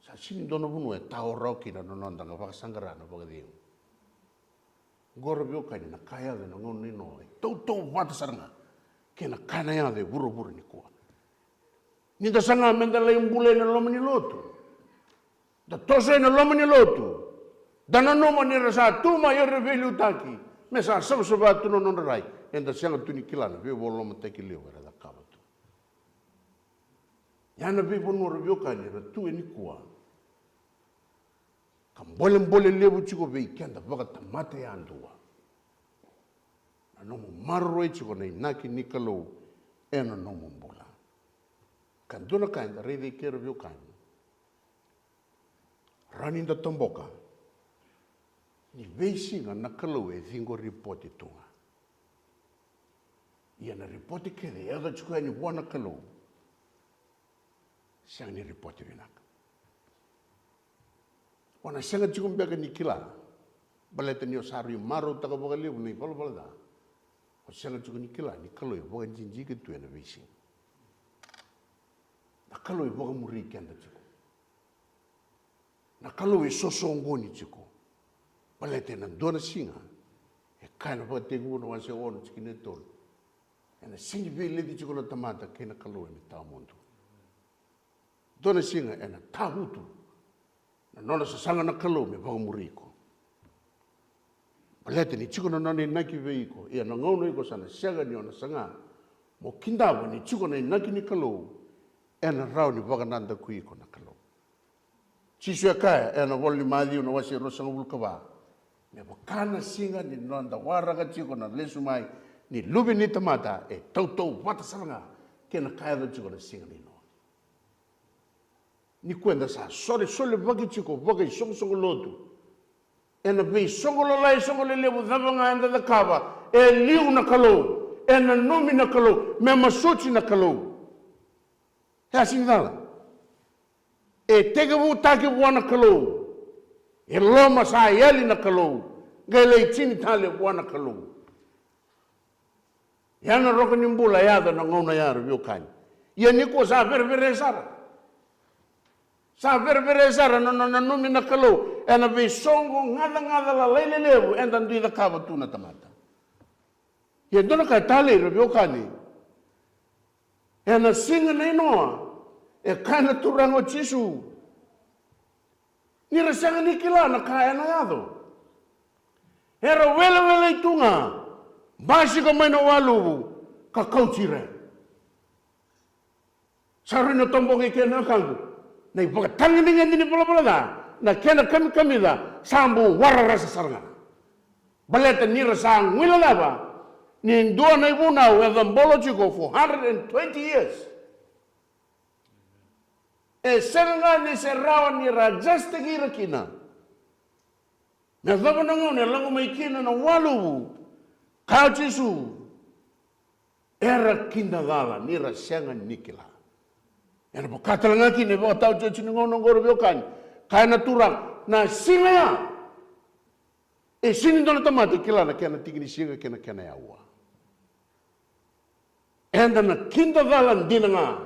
Sa sega ni dua na vanua e tao rawa kina na noda ga vakasaqara na vakacegu. Oqo, ra veiwekani, na ka e yaco ena gauna ni Noa e tautauvata sara ga kei na ka ena yaco e vuravura nikua. Ni da saga me da lai bula ena loma ni lotu, da toso ena loma ni lotu, Da nanuma ni ra sa tu mai era veiliutaki, me sa savasava tu na nodra rai, eda sega tu ni kila na veivakalolomataki levu era cakava tu. Ia na veivanua, ra veiwekani, era tu e nikua, ka bolebole levu tiko vei keda vakatamata yadua na nomu maroroi tiko na inaki ni Kalou ena nomu bula. Ka dua na ka eda raica i ke, ra veiwekani, rawa ni da toboka ni veisiga na Kalou e ciqo ripote tu ga. Ia na ripote kece e yaco tiko yani vua na Kalou, sega ni ripote vinaka. O na sega tiko beka ni kila, baleta ni o sa rui marautaka vakalevu na ivalavala ca, o sega tiko ni kila ni Kalou e vakajijika tu ena veisiga. Na Kalou e vakamuri keda tiko. Na Kalou e sosoqoni tiko. Baleta ena dua na siga, e kaya na Vakatekivu na wase ono tikina e tolu, ena sega ni veileti tiko na tamata kei na Kalou ena tawamudu. Dua na siga ena tavutu na nona sasaga na Kalou me vakamuri iko. Baleta ni tiko na nona inaki vei iko, ia na gauna iko sa na sega ni o na saga mo kidava ni tiko na inaki ni Kalou, ena rawa ni vakanadakui iko na Kalou. Jisu e kaya ena vola ni Maciu na wase ruasagavulu ka va, me vaka na siga ni noda waraka tiko na lesu mai ni Luve ni tamata, e tautauvata sara ga kei na ka e yaco tiko na siga nei Noa. Nikua eda sa solesolevaki tiko vakaisoqosoqo lotu ena veisoqo lalai, soqo lelevu cava ga eda cakava, e liu na Kalou, e nanumi na Kalou, me masuti na Kalou. E a sega ni cala. E tekivutaki vua na Kalou. E loma sa yali na Kalou, qai lai tini tale vua na Kalou. Ia na roka ni bula e yaco na gauna ya, ra veiwekani. Ia nikua sa verevere sara. Sa verevere sara na nona nanumi na Kalou ena veisoqo gacagaca lalai lelevu eda dui cakava tu na tamata. Ia dua na ka e talei, ra veiwekani, ena siga nei Noa, e kaya na Turaga o Jisu, ni ra sega ni kila na ka ena yaco. Era welewele tu ga, basika mai na waluvu ka kauti ira. Sa rui na toboki kei na wekaqu, na ivakatagedegede ni valavala ca, na kena kamikamica sa bau wararasa sara ga. Baleta ni ra sa guilecava ni dua na ivunau e cabolo tiko for hundred and twenty years. E sega ga ni se rawa ni ra adjust-taki ira kina. Me yacova na gauna e lako mai kina na waluvu, kaya o Jisu, era kidacala ni ra sega ni kila. Ena vaka tale ga kina e vakataotioti ni gauna oqo, ra veiwekani, kaya na Turaga, na siga ya e sega ni dua na tamata e kila na kena tiki ni siga kei na kena yaua. Eda na kidacala dina ga,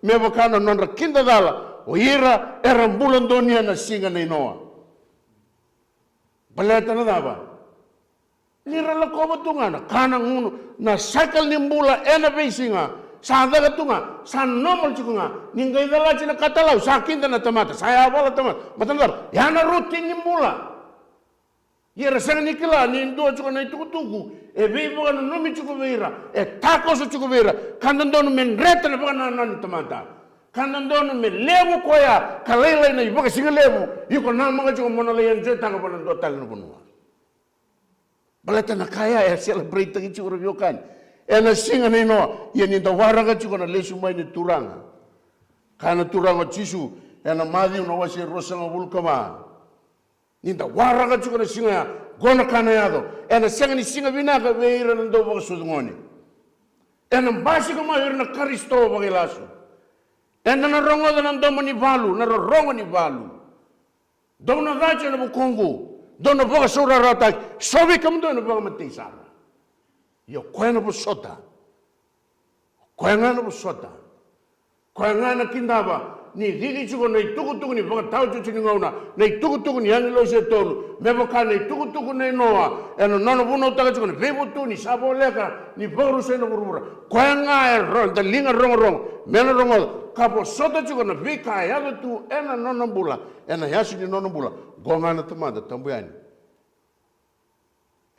me vaka na nodra kidacala o ira era bula donuya na siga nei Noa. Baleta na cava? Ni ra lakova tu ga na ka, na gunu, na cycle ni bula ena veisiga. Sa caka tu ga, sa normal tiko ga. Ni qai calati na katalau, sa kida na tamata, sa yavala tamata. Baleta na cava? Ya na routine ni bula. Ia era sega ni kila ni dua tiko na itukutuku e veivakananumi tiko vei ira, e takoso tiko vei ira, ka dodonu me dreta na vakanananu ni tamata. Ka dodonu me levu koya ka lailai na ivakasigalevu, iko namaka tiko mo na lai enjoy-taka vua na dua tale na vanua. Baleta na ka ya e celebrate-taki tiko, ra veiwekani, ena siga nei Noa. Ia ni da waraka tiko na lesu mai ni Turaga, kaya na Turaga o Jisu ena Maciu na wase ruasagavulu ka va, ni da waraka tiko na siga ya, qo na ka na yaco. Ena sega ni siga vinaka vei ira na dauvakasucu gone. Ena basika mai o ira na Karisito vakailasu. Eda na rogoca na domo ni valu, na rorogo ni valu. Dou na cati ena vukuqu, dou na vakasaurarataki, so vei kemudou ena vakamatei sara. Ia o koya na vosota, o koya ga na vosota, o koya ga na kidava Ni cici tiko na itukutuku ni vakataotioti ni gauna, na itukutuku ni agilosi e tolu, me vaka na itukutuku nei Noa, ena nona vunautaka tiko na veivutuni sa voleka ni vakarusai na vuravura. Koya ga e ro-, daliga rogorogo me na rogoca, ka vosota tiko na veika e yaco tu ena nona bula, ena yaso ni nona bula. Qo ga na Tamada tabu yani.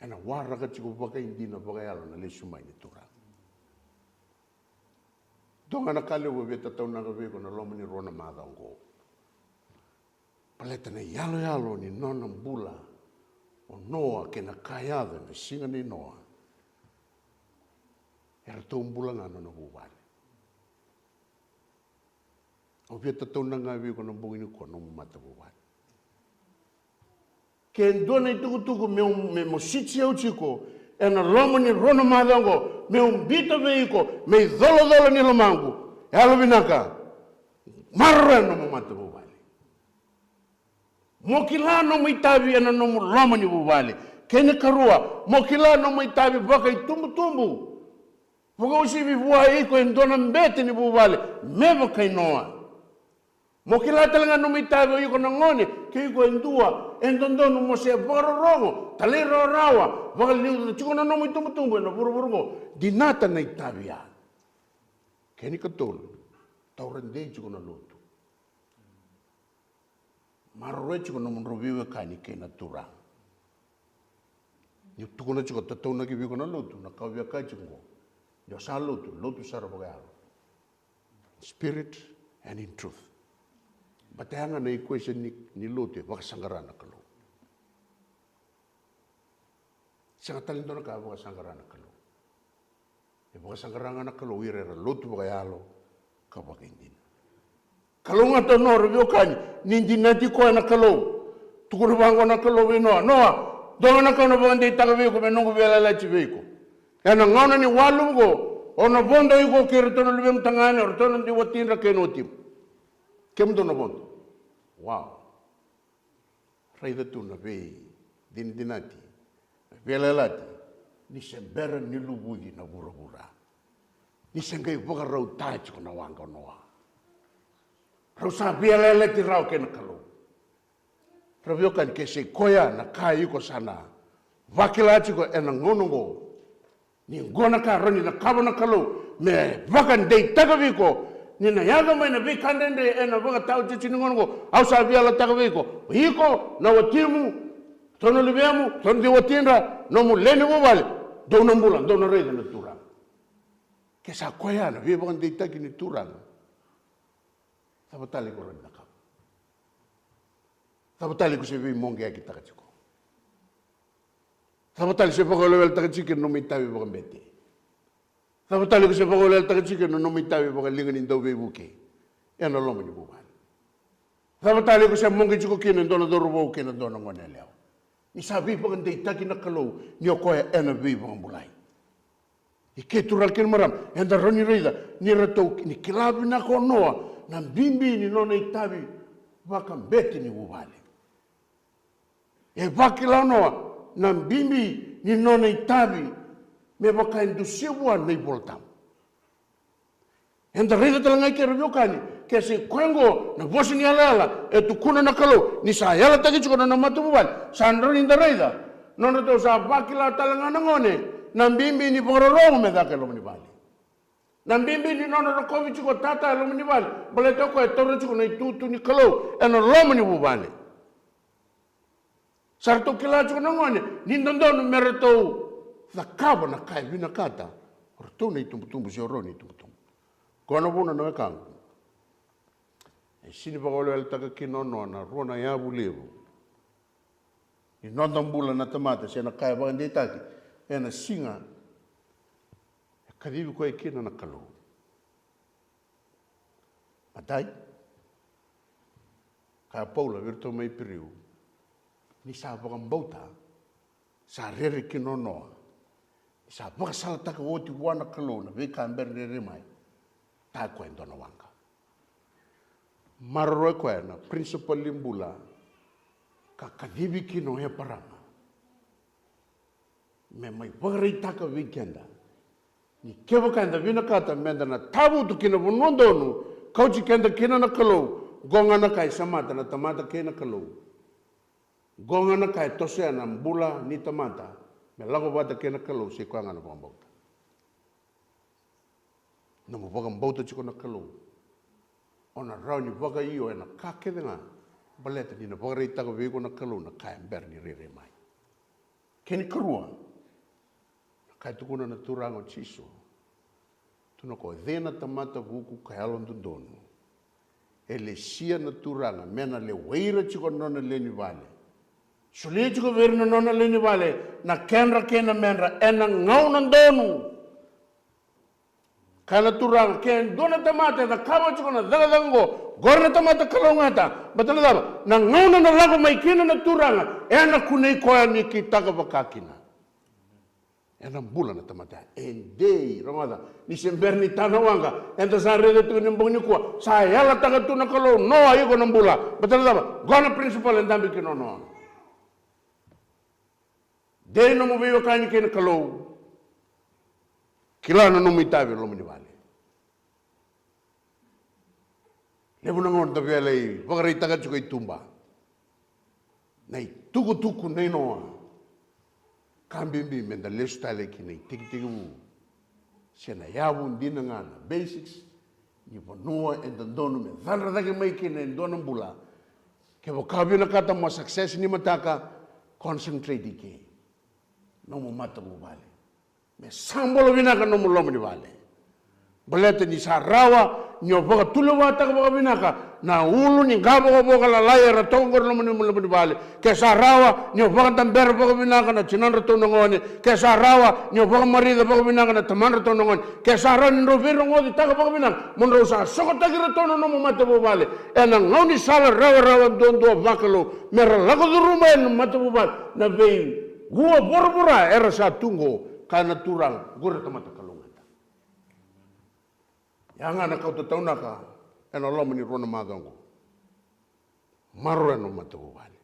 Ena waraka tiko vakaidina vakayalo na lesu mai ni Turaga. Dua ga na ka levu au via tataunaka vei iko na loma ni rua na macawa oqo. Baleta na iyaloyalo ni nona bula o Noa kei na ka yaco ena siga nei Noa, eratou bula ga nona vuvale. Au via tataunaka ga vei iko na bogi nikua, nomu matavuvale. Ke dua na itukutuku meu, me mositi au tiko ena loma ni rua na macawa oqo, meu biuta vei iko, me icolacola ni lomaqu, yalovinaka, maroroya nomu matavuvale. Mo kila nomu itavi ena nomu loma ni vuvale. Kei na karua, mo kila nomu itavi vakaitubutubu. Vakauasivi vua iko e dua na bete ni vuvale, me vaka i Noa. Mo kila tale ga nomu itavi o iko na gone, ke iko e dua e dodonu mo se vakarorogo, talairawarawa, vakaliuca tiko na nomu itubutubu ena vuravura oqo. Dinata na itavi ya. Kena ikatolu, taura dei tiko na lotu. Maroroya tiko na nomudrau veiwekani kei na Turaga. Niu tukuna tiko, tataunaki vei iko na lotu, na ka au via kaya tiko oqo. Ni o sa lotu, lotu sara vakayalo. Spirit and in truth. Baleta ya ga na equation ni, ni lotu, e vakasaqara na Kalou. Sega tale ni dua na ka e vakasaqara na Kalou. E vakasaqara ga na Kalou ira era lotu vakayalo ka vakaidina. Kalou ga tu o Noa, ra veiwekani, ni dinati koya na Kalou. Tukuna vaqo na Kalou vei Noa, Noa, dua ga na ka au na vakadeitaka vei iko me noqu veiyalayalati vei iko. Ena gauna ni waluvu oqo, o na vodo iko kei iratou na luvemu tagane, o iratou na dui watidra kei na watimu. Kemudou na vodo. Wow. Raica tu na veidinadinati, na veiyalayalati, ni se bera ni luvuci na vuravura. Ni se qai vakarautaka tiko na waqa o Noa. Rau sa veiyalayalati rawa kei na Kalou. Ra veiwekani, ke se koya na ka iko sa na vakila tiko ena gauna oqo. Ni qo na ka rawa ni cakava na Kalou me vakadeitaka vei iko. Ni na yaco mai na veika dredre ena vakataotioti ni gauna oqo, au sa veiyalayalati vei iko. Iko, na watimu, iratou na luvemu, iratou na dui watidra, nomu lewe ni vuvale, dou na bula, dou na raica na Turaga. Ke sa koya na veivakadeitaki ni Turaga, cava tale iko rawa ni cakava? Cava tale iko se veimoqeyakitaka tiko? Cava tale se vakaweleweletaka tiko kina nomu itavi vakabete? Cava tale iko se vakaweleweletaka tiko kina nomu itavi vakaliga ni dauveivuke ena loma ni vuvale? Cava tale iko se moqe tiko kina e dua na cauravou kei na dua na gone yalewa? Ni sa veivakadeitaki na Kalou ni o koya ena veivakabulai. Ike turaga kei na marama, eda rawa ni raica ni ratou ni kila vinaka o Noa na bibi ni nona itavi vakabete ni vuvale. E vakila o Noa na bibi ni nona itavi me vaka e dusia vua na iVola Tabu. Eda raica tale ga ike, ra veiwekani, ke se koya oqo na vosa ni yalayala e tukuna na Kalou ni sa yalataki tiko na nona matavuvale, sa rawa ni da raica nodratou sa vakila tale ga na gone na bibi ni vakarorogo me caka e loma ni vale. Na bibi ni nona rokovi tiko o tata e loma ni vale, baleta o koya e taura tiko na itutu ni Kalou ena loma ni vuvale. Sa ratou kila tiko na gone ni dodonu me ratou cakava na ka e vinakata o ratou na itubutubu se o rau na itubutubu. Koya na vuna, na wekaqu, e sini vakaweleweletaka kina o Noa na rua na yavu levu ni noda bula na tamata, se na ka e vakadeitaki ena siga e kacivi koya kina na Kalou. Matai, kaya o Paula vei iratou mai Iperiu, ni sa vakabauta sa rere kina o Noa, ni sa vakasalataka oti vua na Kalou na veika bera ni rere mai, ta koya e dua na waqa. Maroroya koya na principle ni bula ka kacivi kina o Eparama. Me mai vakaraitaka vei keda ni kevaka eda vinakata meda na tavutu ki na vanua donu, kauti keda kina na Kalou, qo ga na ka e semata na tamata kei na Kalou. Qo ga na ka e tosoya na bula ni tamata me lako vata kei na Kalou, se koya ga na vakabauta. Nomu vakabauta tiko na Kalou, o na rawa ni vakaio ena ka kece ga, baleta ni na vakaraitaka vei iko na Kalou na ka e bera ni rairai mai. Kena ikarua, na ka e tukuna na Turaga o Jisu, tukuna o koya, cei na tamata vuku ka yalododonu? E lesia na Turaga me na lewai ira tiko na nona lewe ni vale. Solia tiko vei ira na nona lewe ni vale na kedra kei na medra ena gauna donu. Kaya na Turaga, ke dua na tamata e cakava tiko na cakacaka oqo, qori na tamata kalougata. Baleta na cava? Na gauna na lako mai kina na Turaga, ena kunei koya ni kitaka vaka kina. Ena bula na tamata ya. E dei, rogoca, ni se bera ni tana waqa, eda sa raica tiko ni bogi nikua, sa yalataka tu na Kalou, Noa, iko na bula. Baleta na cava? Qo na principle e dabe kina o Noa. Dei nomu veiwekani kei na Kalou. Kila na nomu itavi e loma ni vale. Levu na gauna da via lai vakaraitaka tiko i tuba na itukutuku nei Noa. Ka bibi me da lesu tale ki na itekitekivu, se na yavu dina ga, na basics ni vanua e dodonu me cadra cake mai kina e dua na bula. Kevaka o vinakata mo success ni mataka, concentrate i ke. Nomu matavuvale. Me sa bula vinaka nomu loma ni vale. Baleta ni sa rawa ni o vakatulewataka vakavinaka na ulu ni qavokavoka lalai era toka qori loma ni loma ni vale. Ke sa rawa ni o vakadabera vakavinaka na tinadratou na gone. Ke sa rawa ni o vakamarica vakavinaka na tamadratou na gone. Ke sa rawa ni drau veirogocitaka vakavinaka, mo drau sa sokotaki iratou na nomu matavuvale ena gaunisala rawarawa duadua vakalou, me ra lako curuma ena matavuvale na vei ua voravora era sa tu qo. Kaya na Turaga, qori na tamata kalougata. Ya ga na kauta taunaka ena loma ni rua na macawa oqo. Maroroya na matavuvale.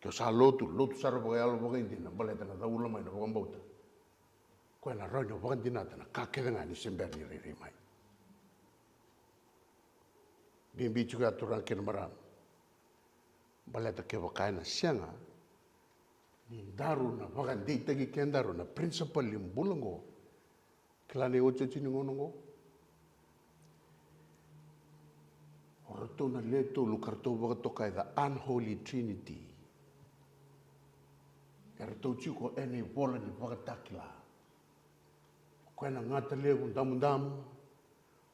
Ke o sa lotu, lotu sara vakayalo vakaidina, baleta na caula mai na vakabauta. Koya na rawa ni o vakadinata na ka kece ga ni se bera ni rairai mai. Bibi tiko ya, turaga kei na marama. Baleta kevaka ena sega ni daru na vakadeitaki kedaru na principle ni bula oqo, kila na iotioti ni gauna oqo. O ratou na le tolu ka ratou vakatokai the unholy trinity. E ratou tiko ena ivola ni Vakatakila. Koya na gata levu damudamu,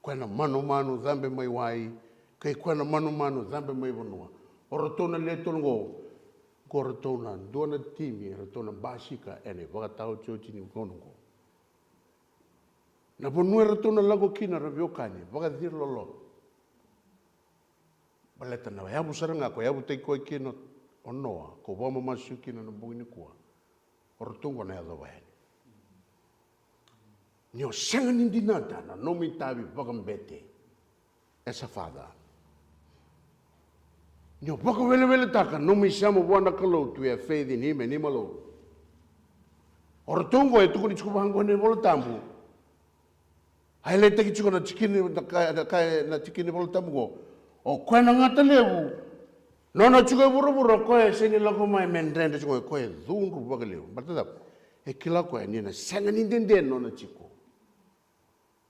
koya na manumanu cabe mai wai, kei koya na manumanu cabe mai vanua. O ratou na le tolu oqo, ko ratou na dua na timi e ratou na basika ena ivakataotioti ni gauna oqo. Na vanua e ratou na lako kina, ra veiwekani, vakaciri lololo. Baleta na yavu sara ga ko yavutaki koya kina o Noa, ko vakamamasu kina na bogi nikua, o ratou oqo na yacova yani. Ni o sega ni dinata na nomu itavi vakabete as a father, ni o vakaweleweletaka nomu isema vua na Kalou, to have faith in him and him alone. O ratou oqo e tukuni tiko vaqo na iVola Tabu. A highlight-taki tiko na tikina, na ka, na ka, na tikina ni Vola Tabu qo. O koya na gata levu, nona tiko e vuravura, o koya e sega ni lako mai me dredre tiko, o koya e cudru vakalevu. Baleta cava? E kila o koya ni na sega ni dede nona tiko.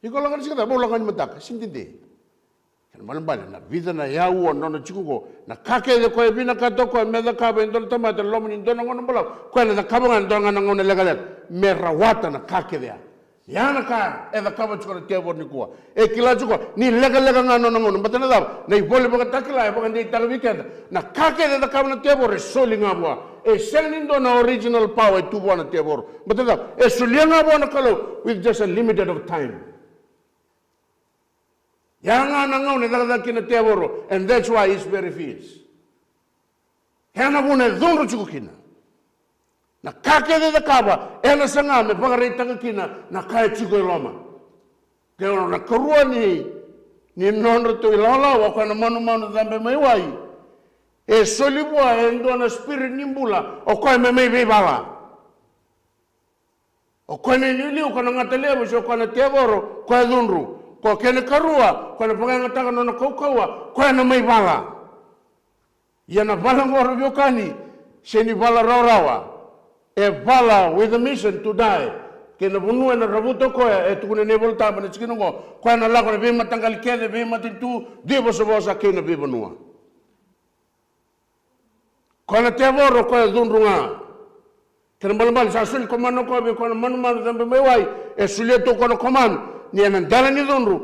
Iko lako ni siga cava, au lako ni mataka, sega ni dede. Kena ibalebale na vica na aua nona tiko qo, na ka kece o koya e vinakata o koya me cakava e dua na tamata e loma ni dua na gauna balavu, o koya na cakava ga e dua ga na gauna lekaleka me rawata na ka kece ya. Ya na ka e cakava tiko na tevoro nikua. E kila tiko ni lekaleka ga nona gauna. Baleta na cava? Na ivola Vakatakila e vakadeitaka vei keda na ka kece e cakava na tevoro e soli ga vua. E sega ni dua na original power e tu vua na tevoro. Baleta na cava? E solia ga vua na Kalou with just a limited of time. Ya ga na gauna e cakacaka kina na tevoro, and that's why he's very fierce. Ya na vuna e cudru tiko kina. Na ka kece e cakava, ena saga me vakaraitaka kina na ka e tiko e loma. Ke o na karua ni, ni nodratou ilawalawa, o koya na manumanu cabe mai wai. E soli vua e dua na spirit ni bula, o koya me mai veivala. O koya na iliuliu, o koya na gata levu, se o koya na tevoro, o koya e cudru. Ko kena karua, ko na vakayagataka na nona kaukauwa, ko ya na mai vala. Ia na vala oqo ra veiwekani, se ni vala rawarawa. E vala with a mission to die. Kei na vanua ena ravuta o koya, e tukuna na iVolatabu na tikina oqo, koya na lako na veimataqali kece, veimatanitu, duivosavosa kei na veivanua. Koya na tevoro, koya cudru ga. Kena balebale sa soli komanu o koya vei koya na manumanu cabe mai wai, e solia tu o koya na komanu. Ni ena dela ni cudru,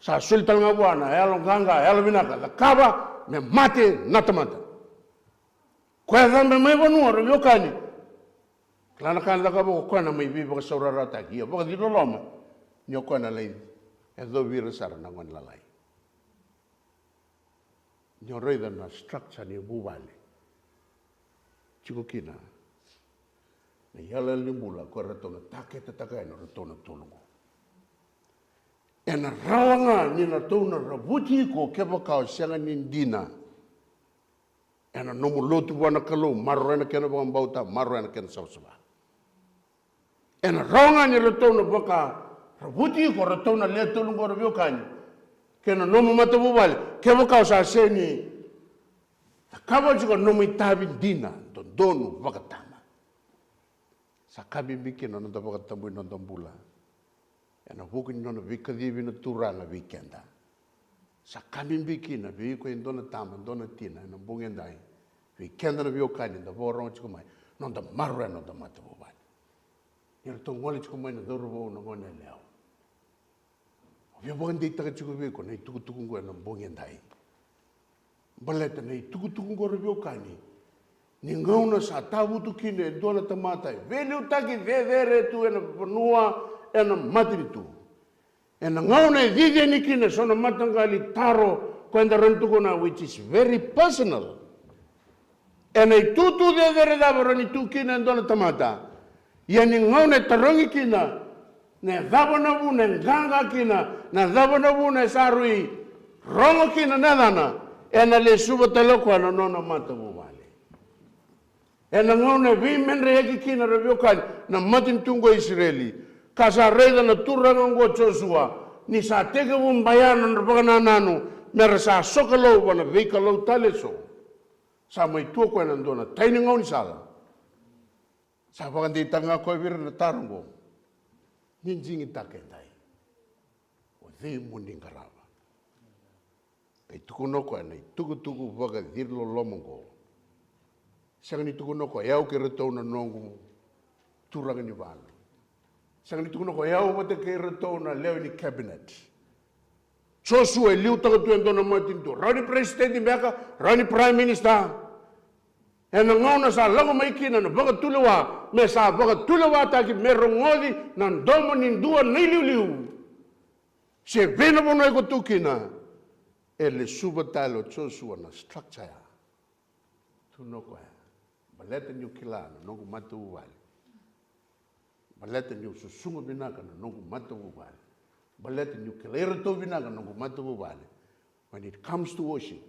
sa soli tale ga vua na yalo qaqa, yalo vinaka, cakava me mate na tamata. Koya cabe mai vanua ra veiwekani. Kila na ka ena cakava o koya, na mai veivakasaurarataki, ia vakaciloloma ni o koya na lai yacovi ira sara na gone lalai. Ni o raica na structure ni vuvale tiko kina na iyaloyalo ni bula ko ratou na taketetaka yani o ratou na tolu oqo. Ena rawa ga ni ratou na ravuti iko kevaka o sega ni dina ena nomu lotu vua na Kalou, maroroya na kena vakabauta, maroroya na kena savasava. Ena rawa ga ni ratou na vakaravuti iko, ratou na lewe tolu oqo ra veiwekani, kei na nomu matavuvale, kevaka o sa sega ni cakava tiko na nomu itavi dina, dodonu, vakatama. Sa ka bibi kina na noda vakatabui na noda bula ena vuku ni nona veikacivi na Turaga vei keda. Sa ka bibi kina vei iko e dua na tama, dua na tina ena bogi edai, vei keda na veiwekani eda vakarorogo tiko mai, noda maroroya na noda matavuvale. Ni ratou gole tiko mai na cauravou, na gone yalewa. Au via vakadeitaka tiko vei iko na itukutuku oqo ena bogi edai. Baleta na itukutuku oqo ra veiwekani, ni gauna sa tavutu kina e dua na tamata, e veiliutaki, cecere tu ena vanua, ena matanitu. Ena gauna e cici yani kina eso na mataqali taro ko eda rawa ni tukuna, which is very personal. Ena itutu cecere cava rawa ni tu kina e dua na tamata. Ia ni gauna e tarogi kina na cava na vuna e qaqa kina, na cava na vuna e sa rui rogo kina na yacana, ena lesuva tale o koya na nona matavuvale. Ena gauna e veimedreyaki kina ra veiwekani na matanitu oqo e Isireli, ka sa raica na turaga oqo o Josua ni sa tekivu baya na nodra vakanananu me ra sa sokalou vua na veikalou tale eso. Sa mai tu o koya ena dua na tai ni gaunisala. Sa vakadeitaka ga o koya vei ira na taro oqo: Ni digitaka edai, o cei mo ni qarava? Qai tukuna o koya na itukutuku vakaciloloma oqo. Sega ni tukuna o koya, o yau kei iratou na noqu turaga ni valu. Sega ni tukuna o koya, o yau vata kei iratou na lewe ni cabinet. Josua e liutaka tu e dua na matanitu, rawa ni peresitedi beka, rawa ni prime minister. Ena gauna sa lako mai kina na vakatulewa, me sa vakatulewataki, me rogoci na domo ni dua na iliuliu se vei na vanua iko tu kina, e lesuva tale o Josua na structure ya. Tukuna o koya, baleta niu kila na noqu matavuvale. Baleta niu susuga vinaka na noqu matavuvale. Baleta niu kilai iratou vinaka na noqu matavuvale. When it comes to worship,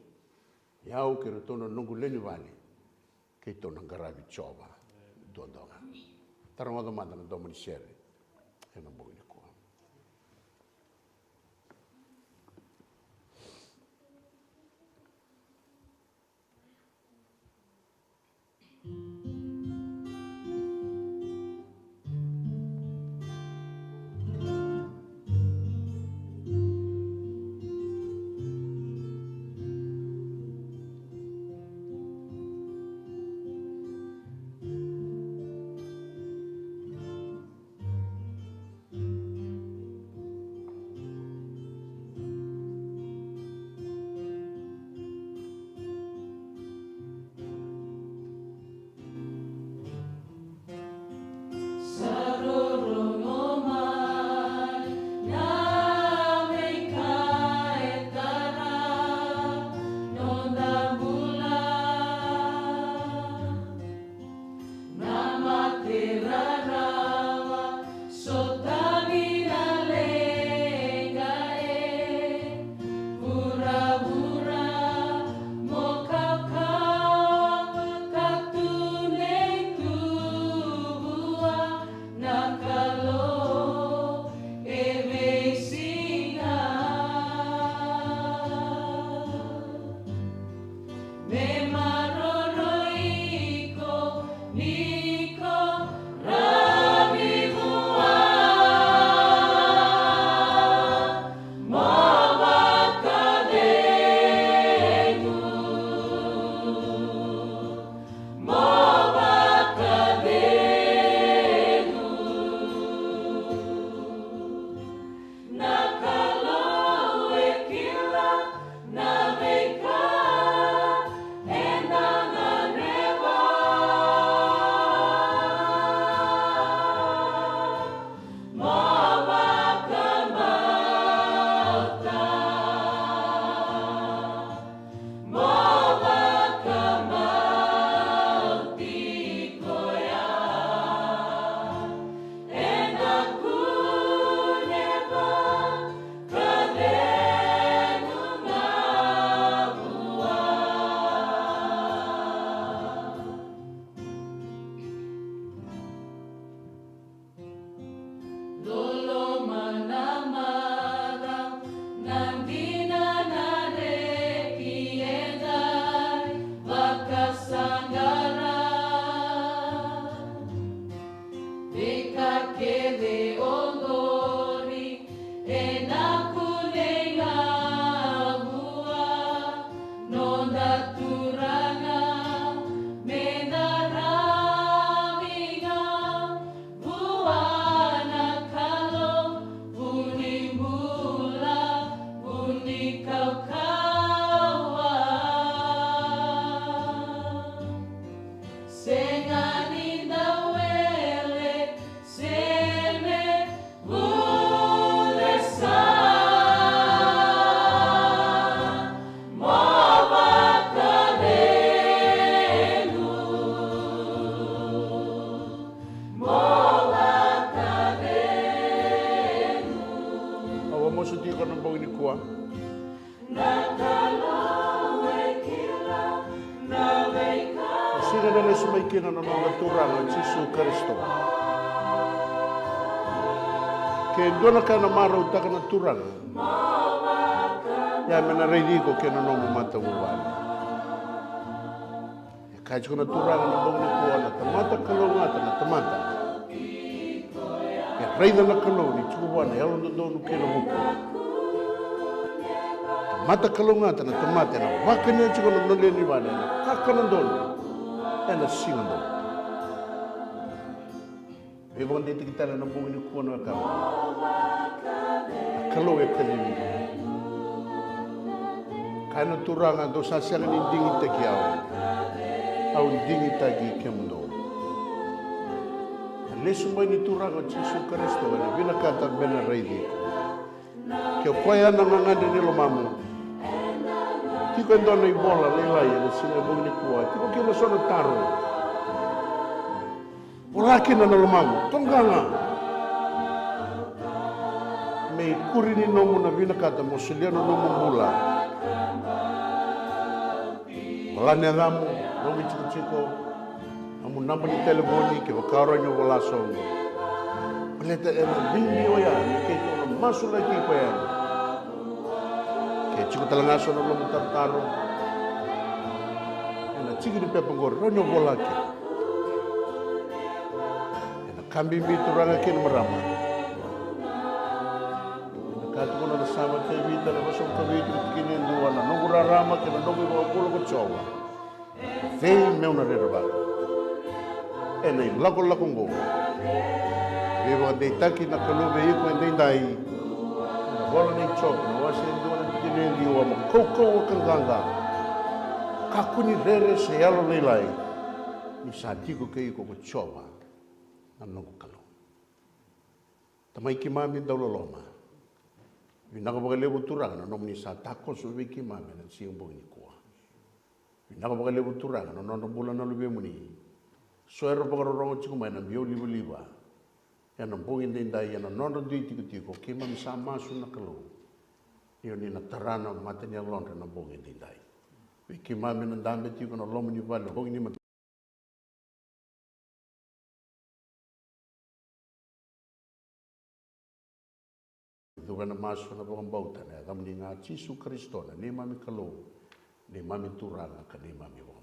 o yau kei iratou na noqu lewe ni vale, keitou na qaravi Jiova duadua ga. Da rogoca mada na domo ni sere ena bogi nikua. Ka na lesu mai kina na noda Turaga o Jisu Karisito. Ke dua na ka na marautaka na Turaga, ia me na raici iko kei na nomu matavuvale. E kaya tiko na Turaga na bogi nikua, na tamata kalougata na tamata e raica na Kalou ni tiko vua na yalododonu kei na vuku. Tamata kalougata na tamata ena vakania tiko na nona lewe ni vale ena kakana donu, ena siga donu. Veivakadeitaki tale na bogi nikua na wekaqu. Na Kalou e kacivi. Kaya na Turaga, dou sa sega ni digitaki au, au digitaki kemudou. Na lesu mai ni Turaga o Jisu Karisito ena vinakata me na raici iko. Ke o koya na gagadre ni lomamu, tiko e dua na ivola lailai ena siga e bogi nikua, tiko kina so na taro. Vola kina na lomamu, toqa ga. Me ikuri ni nomu na vinakata mo solia na nomu bula. Vola na yacamu, nomu itikotiko, nomu naba ni telefoni, kevaka o rawa ni o vola sobu. Baleta ena bibi oya ni keitou na masulaki iko yani. Ke tiko tale ga so na nomu tarotaro ena tiki ni pepa oqori, rawa ni o vola kina. Ena ka bibi, turaga kei na marama. Ena ka tukuna na Same Tevita na vasagavulu ka vitu, tikina e dua: Na noqu rarama kei na noqu ivakavuvuli ko Jiova, o cei meu na rerevaka? Ena ilakolako oqo, veivakadeitaki na Kalou vei iko edaidai. Na ivola nei Jope na wase e dua na tikina e ciwa: Mo kaukauwa ka qaqa, kakua ni rere se yalolailai, ni sa tiko kei iko ko Jiova na noqu Kalou. Tamai keimami dauloloma, vinaka vakalevu Turaga na nomuni sa takoso vei keimami ena siga bogi nikua. Vinaka vakalevu Turaga na nodra bula na luvemuni. So era vakarorogo tiko mai na biau livaliva ena bogi edaidai, ena nodra dui tikotiko, keimami sa masu na Kalou, ni o ni na tara na mata ni yalodra na bogi edaidai. Vei keimami na dabe tiko na loma ni vale bogi ni mata. Cuva ena masu, na vakabauta ena yacamuni ga Jisu Karisito, na neimami Kalou, neimami Turaga ka neimami Vaka